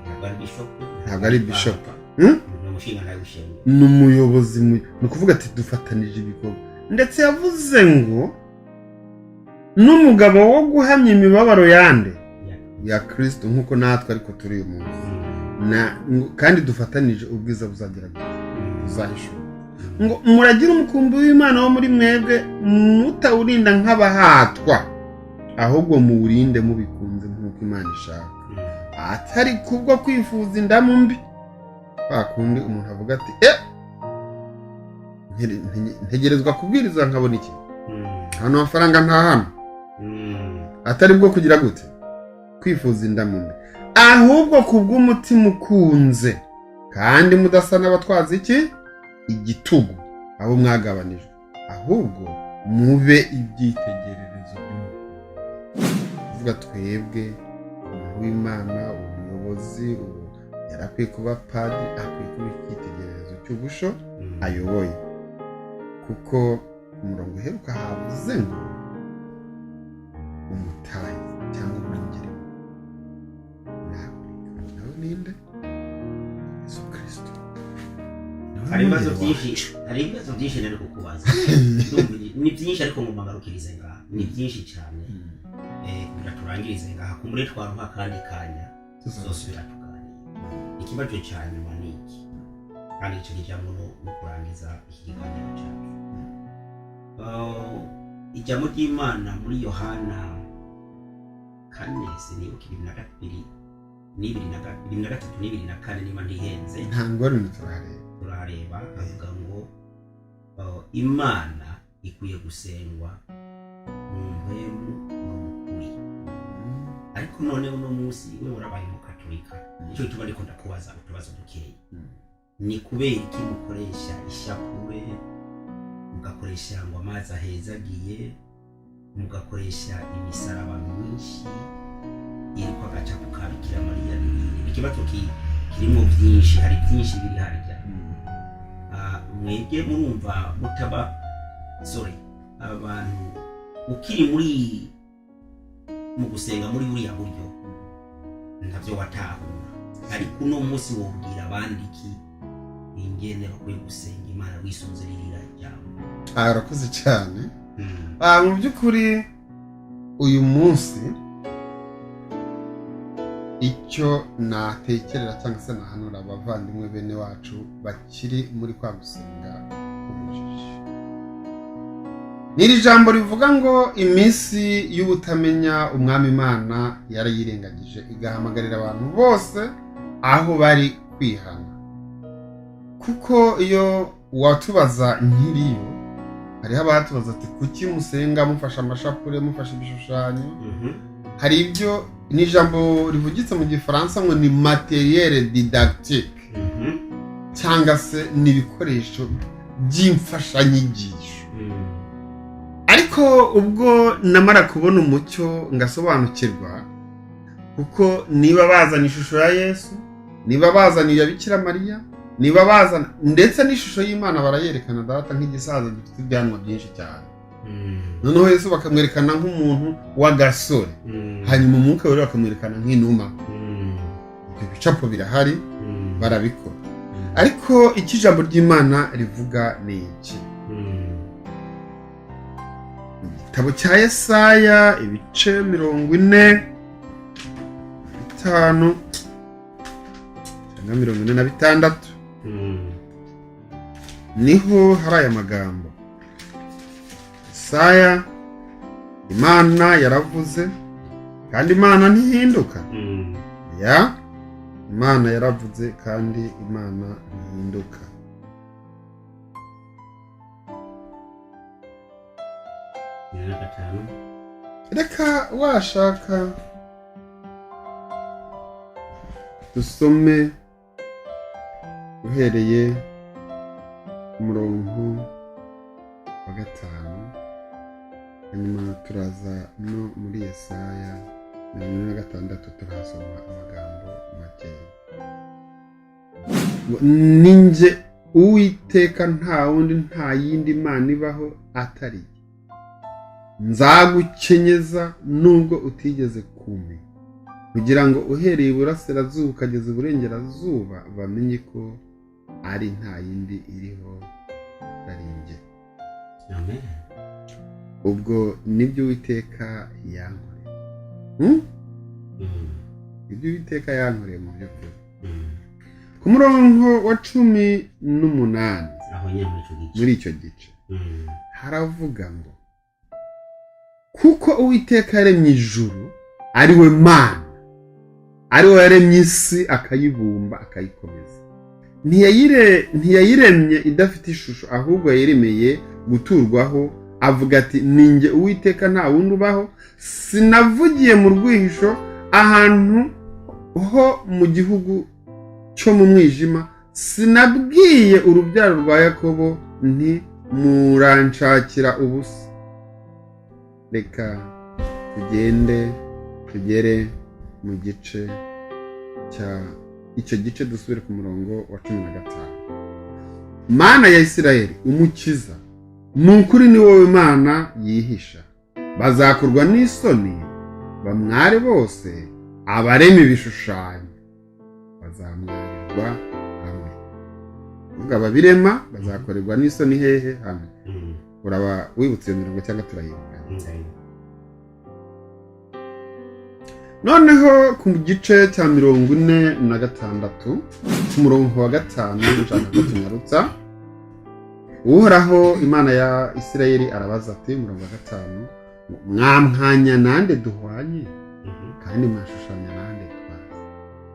Ntabwo ari bishop. Ntabwo ari bishop. Ni umushingantahe w'ishengero. Ni umuyobozi, ni ukuvuga ati dufatanije ibikorwa. Ndetse yavuze ngo n'umugabo wo guhamya imibabaro yande? Ya Kristo, nk'uko natwe ariko turi uyu munsi. Kandi dufatanije ubwiza buzagira gute? Buzahishura. Ngo muragire umukumbi w'Imana wo muri mwebwe, mutawurinda nk'abahatwa, ahubwo muwurinde mubikunze nk'uko Imana ishaka, atari kubwo kwifuza indamu mbi, kwa kundi umuntu avuga ati ntegerezwa kubwiriza nkabona iki, hano amafaranga nta hano, atari bwo kugira gute, kwifuza indamu mbi, ahubwo kubw'umutima ukunze, kandi mudasa n'abatwaza iki, igitugu abo mwagabanijwe, ahubwo mube ibyitegererezo by'umukumbi. Kuvuga twebwe umuntu w'Imana, umuyobozi, ubu yari akwiye kuba padiri, akwiye kuba icyitegererezo cy'ubusho ayoboye, kuko ku murongo uheruka havuze ngo umutahi cyangwa umwungeri nawe nawe ninde? Yesu Kirisito. Niwe Hari ibibazo mwungeri. byinshi, hari ibibazo byinshi nari kukubaza. Ndumva ni byinshi, ariko ngomba ngarukirize ngaha, ni byinshi cyane. Kugira turangirize ngaha, kumbure twaruha akandi kanya tuzosubira tuganira. Ikibazo cya nyuma ni iki, kandi icyo kijambo no kurangiza iki kiganiro cyacu. Ijambo ry'Imana muri Yohana 4, sinibuka, 22 n'ibiri na 23 n'ibiri na kane niba ntihenze. Nta ngorane, turahareba. Turareba, avuga ngo Imana ikwiye gusengwa mu mpwemu no mu kuri. Ariko none uno munsi we urabaye umukatolika, nicyo gituma ndiko ndakubaza utubazo dukeya. Ni kubera iki mukoresha ishapure, mugakoresha ngo amazi ahezagiye, mugakoresha imisaraba myinshi iriko agacapo ka Bikira Mariya n'ibindi? Ni ikibazo kirimo byinshi, hari byinshi biri harya. Mwebwe murumva mutaba, sorry, abantu ukiri muri mu gusenga muri buriya buryo ntabyo watahura, ariko uno munsi wobwira abandi iki ingene bakwiye gusenga Imana wisunze ririya jambo? Urakoze cyane. Mu by'ukuri Uyu munsi icyo natekerera cyangwa se nahanura abavandimwe bene wacu bakiri muri kwa gusenga k'ubujiji, ni iri jambo rivuga ngo iminsi y'ubutamenya Umwami Imana yarayirengagije, igahamagarira abantu bose aho bari kwihana. Kuko iyo watubaza nkiriyo, hariho abatubaza ati: "Kuki musenga mufashe amashapure, mufashe ibishushanyo?" Hari ibyo, ni ijambo rivugitse mu Gifaransa ngo ni matériel didactique, cyangwa se ni ibikoresho by'imfashanyigisho. Ariko ubwo namara kubona umucyo ngasobanukirwa, kuko niba bazana ishusho ya Yesu, niba bazana iya Bikira Mariya, niba bazana ndetse n'ishusho y'Imana, barayerekana data nk'igisaza gifite ibyanwa byinshi cyane. Noneho Yesu bakamwerekana nk'umuntu w'agasore, hanyuma Umwuka Wera bakamwerekana nk'inuma. Ibyo bicapo birahari, barabikora. Ariko icyo ijambo ry'Imana rivuga ni iki? Mu gitabo cya Yesaya, ibice 45 cyangwa 46, niho hari aya magambo. Yesaya, Imana yaravuze kandi Imana ntihinduka. Ya Imana yaravuze kandi Imana ntihinduka. 45. Reka washaka dusome uhereye ku murongo wa 5, hanyuma turaza no muri Yesaya 46, turahasoma amagambo makeya. Ngo: "Ni njye Uwiteka, nta wundi, nta yindi mana ibaho atari jye. Nzagukenyeza nubwo utigeze kumenya, kugira ngo uhereye iburasirazuba ukageza iburengerazuba bamenye ko ari nta yindi iriho atari njye." Amen. Ubwo nibyo Uwiteka yankoreye. Ibyo Uwiteka yankoreye mu by'ukuri. Ku murongo wa 18, Aho nyine muri icyo gice. Muri icyo gice haravuga ngo: "Kuko Uwiteka yaremye ijuru ari we Mana, ari we yaremye isi akayibumba akayikomeza, ntiyayiremye idafite ishusho, ahubwo yayiremeye guturwaho. Avuga ati: 'Ni njye Uwiteka, nta wundi ubaho. Sinavugiye mu rwihisho, ahantu ho mu gihugu cyo mu mwijima, sinabwiye urubyaro rwa Yakobo nti: Muranshakira ubusa.'" Reka tugende tugere mu gice cya icyo gice, dusubire ku murongo wa 15. "Mana ya Isirayeli, Umukiza, ni ukuri ni wowe Mana yihisha. Bazakorwa n'isoni bamware bose, abarema ibishushanyo bazamwarirwa hamwe." Kuvuga ababirema bazakorerwa n'isoni hehe? Hamwe. Uraba wibutse iyo mirongo cyangwa turayibuka? Ndayibuka. Noneho ku gice cya 46, ku murongo wa 5, nshaka ko tunyarutsa. Uhoraho Imana ya Isirayeli arabaza ati, umurongo wa 5: "Mwampwanya nande duhwanye, kandi mwashushanya nande twaza?"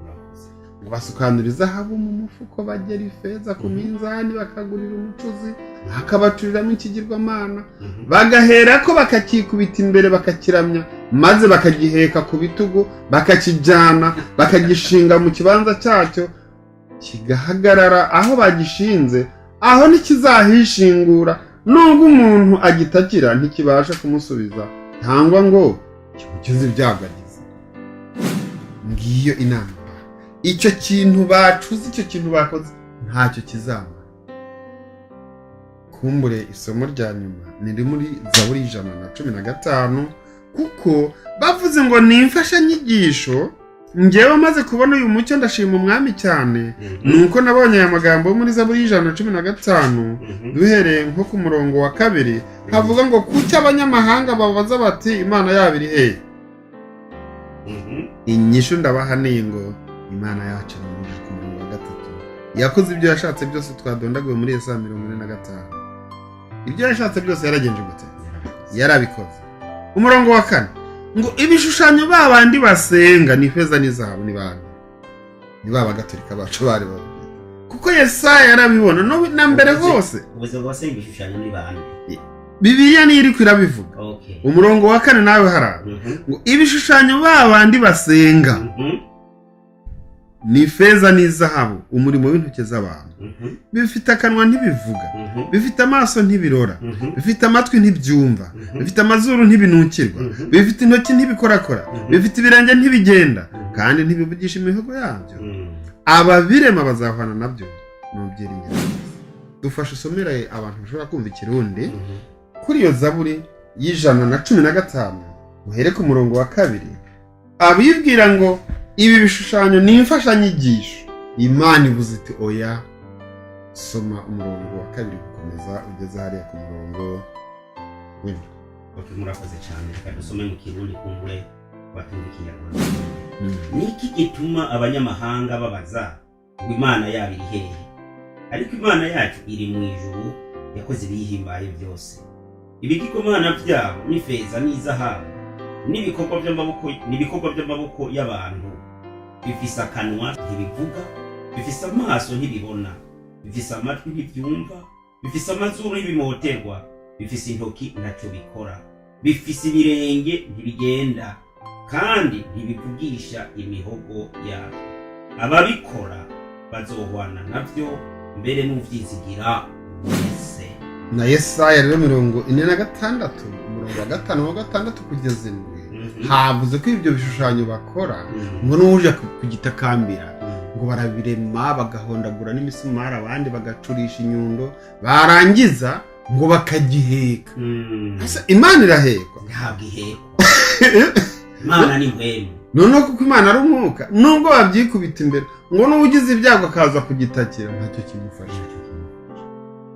Murakoze. Ngo basukanura izahabu mu mufuko, bagera ifeza ku minzani, bakagurira umucuzi akabacuriramo ikigirwamana, bagaherako bakakikubita imbere bakakiramya, maze bakagiheka ku bitugu, bakakijyana bakagishinga mu kibanza cyacyo, kigahagarara aho bagishinze. Aho ntikizahishingura, nubwo umuntu agitakira ntikibasha kumusubiza cyangwa ngo kimukize ibyago agize. Ngiyo inama. Icyo kintu bacuze, icyo kintu bakoze, ntacyo kizamara. Kumbure isomo rya nyuma ni muri Zaburi 115, kuko bavuze ngo ni imfashanyigisho. Njyewe maze kubona uyu mucyo ndashima Umwami cyane, nuko nabonye aya magambo yo muri Zaburi y'115, duhereye nko ku murongo wa 2, havuga ngo kuki abanyamahanga babaza bati Imana yabo iri hehe? Inyishu ndabahaniye ngo Imana yacu iri mu ijuru. Ku murongo wa 3, yakoze ibyo yashatse byose twadondaguye muri Yesaya 45. Ibyo yashatse byose yaragenje gute? Yarabikoze. Umurongo wa 4 ngo ibishushanyo ba bandi basenga ni ifeza n'izahabu. Ni bande? Ni ba bagatolika bacu bari babiri, kuko Yesaya yarabibona no na mbere hose. Ubuzima bw'abasenga ibishushanyo ni bande? Bibiliya niyo iriko irabivuga. Umurongo wa 4 nawe haraba ngo ibishushanyo ba bandi basenga ni ifeza n'izahabu, umurimo w'intoki z'abantu. Bifite akanwa ntibivuga, bifite amaso ntibirora, bifite amatwi ntibyumva, bifite amazuru ntibinukirwa, bifite intoki ntibikorakora, bifite ibirenge ntibigenda, kandi ntibivugisha imihogo yabyo. Ababirema bazahwana nabyo n'ubyiringiro bwiza. Dufashe usomere abantu bashobora kumva Ikirundi kuri iyo Zaburi y'115, uhere ku murongo wa 2. Abibwira ngo ibi bishushanyo ni imfashanyigisho, Imana ivuze iti oya. Soma umurongo wa 2 gukomeza ugeze hariya ku murongo w'7. Okay, murakoze cyane. Reka dusome mu Kirundi, kumbure batumva Ikinyarwanda. Niki gituma abanyamahanga babaza ngo Imana yabo iri hehe? Ariko Imana yacu iri mu ijuru, yakoze ibiyihimbaye byose. Ibigirwamana byabo n'ifeza n'izahabu, n'ibikorwa by'amaboko y'abantu. Bifise akanwa ntibivuga, bifise amaso ntibibona, bifise amatwi ntibyumva, bifise amazuru ntibimoterwa, bifise intoki ntacyo bikora, bifise ibirenge ntibigenda, kandi ntibivugisha imihogo yabyo. Ababikora bazohwana nabyo, mbere n'uvyizigira wese. Na Yesaya rero 46, umurongo wa 5 wa 6 kugeza 7, havuze ko ibyo bishushanyo bakora ngo n'uje kugitakambira, ngo barabirema bagahondagura n'imisumari, abandi bagacurisha inyundo, barangiza ngo bakagiheka. Ese Imana irahekwa? Ntabwo ihekwa, Imana ni mpwemu. Noneho kuko Imana ari umwuka, nubwo babyikubita imbere, ngo n'ugize ibyago akaza kugitakira, ntacyo kimufasha.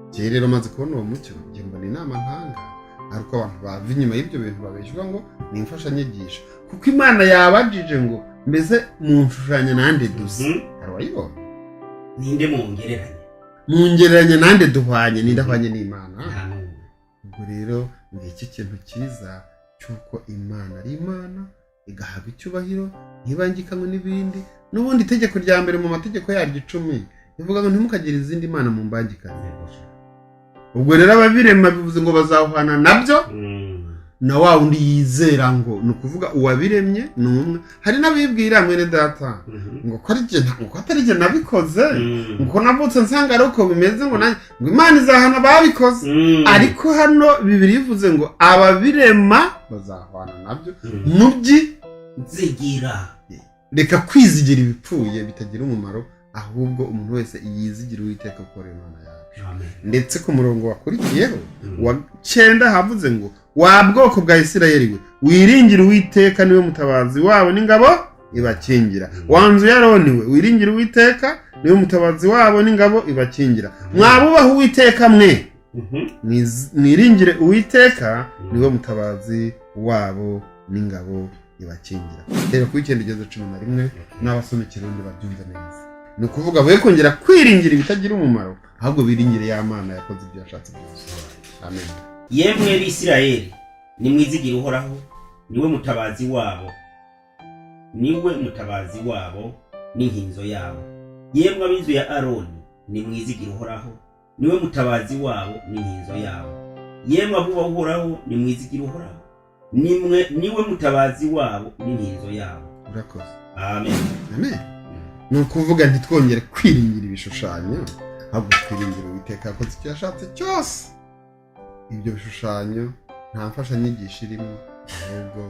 Njyewe rero maze kubona uwo mucyo, njye mbona inama ntanga ari uko abantu bava inyuma y'ibyo bintu babeshywa ngo ni imfashanyigisho, kuko Imana yabajije ngo mbese munshushanya nande dusa? Hari uwayibonye? Ninde mwongereranya? Mungereranya nande duhwanye? Ninde ahwanye n'Imana? Nta n'umwe. Ubwo rero ni iki kintu cyiza cy'uko Imana ari Imana, igahabwa icyubahiro, ntibangikanywe n'ibindi. N'ubundi itegeko rya mbere mu mategeko yaryo 10 rivuga ngo ntimukagire izindi mana mu mbangikanye. Ubwo rero ababirema bivuze ngo bazahwana nabyo, na wa wundi yizera ngo ni ukuvuga uwabiremye ni umwe. Hari n'abibwira, mwene data, ngo ko ari jye, ngo ko atari jye nabikoze, ngo ko navutse nsanga ari uko bimeze, ngo nanjye ngo Imana izahana ababikoze. Ariko hano Bibiliya ivuze ngo ababirema bazahwana nabyo. Mubyi Zigira. Reka kwizigira ibipfuye bitagira umumaro, ahubwo umuntu wese yizigira Uwiteka ukora Imana yacu. Amen. Ndetse ku murongo wakurikiyeho wa 9 havuze ngo wa bwoko bwa Isirayeli we, wiringire Uwiteka, niwe mutabazi wabo n'ingabo ibakingira. Wa nzu ya Aroni we, wiringire Uwiteka, niwe mutabazi wabo n'ingabo ibakingira. Mwabubaha Uwiteka mwe, mwiringire Uwiteka, niwe mutabazi wabo n'ingabo ibakingira. Reba kuri 9 ugeze 11, n'abasoma Ikirundi babyumve neza. Ni ukuvuga be kongera kwiringira ibitagira umumaro, ahubwo biringire ya Mana yakoze ibyo yashatse byose. Amen. Yemwe Bisirayeli, nimwizigire Uhoraho, niwe mutabazi wabo, niwe mutabazi wabo n'inkinzo yabo. Yemwe ab'inzu ya Aroni, nimwizigire Uhoraho, niwe mutabazi wabo n'inkinzo yabo. Yemwe abubaha Uhoraho, nimwizigire Uhoraho, nimwe niwe mutabazi wabo n'inkinzo yabo. Urakoze. Amen. Amen. Ni ukuvuga ntitwongere kwiringira ibishushanyo, ahubwo twiringire Uwiteka yakoze icyo yashatse cyose. Ibyo bishushanyo nta mfashanyigisho irimo, ahubwo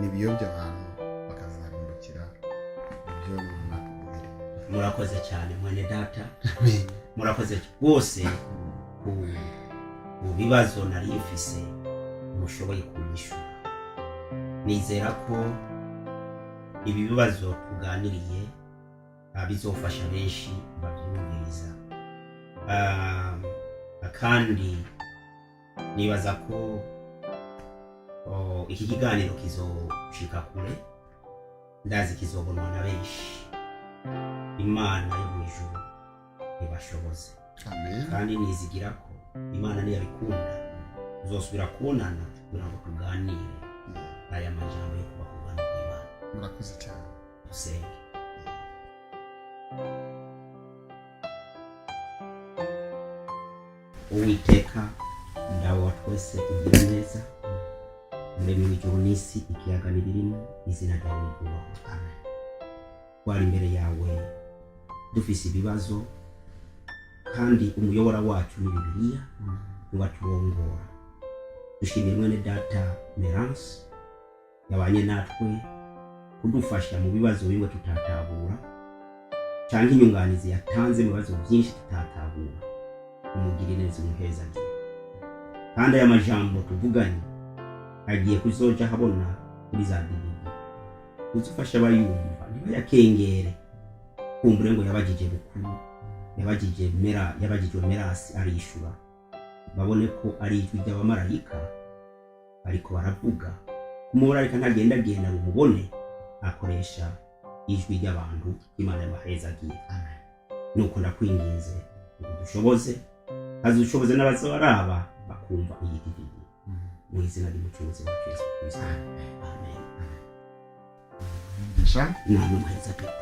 ni ibiyobya abantu bakazarimbukira ibyo umubiri. Murakoze cyane, mwene data. Murakoze rwose ku bibazo nari mfise mushoboye kunyishura. Nizera ko Ibi bibazo tuganiriye bizofasha benshi babyumviriza. Kandi nibaza ko iki kiganiro kizoshika kure, ndazi kizobonwa na benshi. Imana yo mu ijuru ibashoboze. Amen. Kandi nizigira ko Imana niyabikunda tuzosubira kubonana kugira ngo tuganire aya majambo yo kubaha ubwami bw'Imana. Murakoze cyane. Dusenge. Uwiteka, Dawe wa twese, ugira neza, Muremyi w'ijuru n'isi, ikiyaga n'ibirimo, izina ryawe ryubahwe. Amen. Twari imbere yawe dufise ibibazo, kandi umuyobora wacu ni Bibiliya, niwaturongora. Dushimiye mwene data Merance yabanye natwe kudufasha mu bibazo bimwe tutatabura, cyangwa inyunganizi yatanze mu bibazo byinshi tutatabura. Umugirire neza, umuhezagire. Kandi aya majambo tuvuganye agiye kuzoja habona kuri za DVD, uzufasha abayumva ntibayakengere, kumbure ngo yabagije bukuru, yabagije mera, yabagijwe Merasi arishura, babone ko ari ijwi ry'abamarayika ariko baravuga. Umumarayika ntagendagenda ngo umubone, akoresha ijwi ry'abantu. Imana yabahezagiye. Amen. Nuko ndakwinginze ngo dushoboze, azushoboze n'abazobaraba bakumva iyi DVD, mu izina ry'Umucunguzi wacu Yesu Kristo, amen. Mugisha. Namwe muhezagirwe.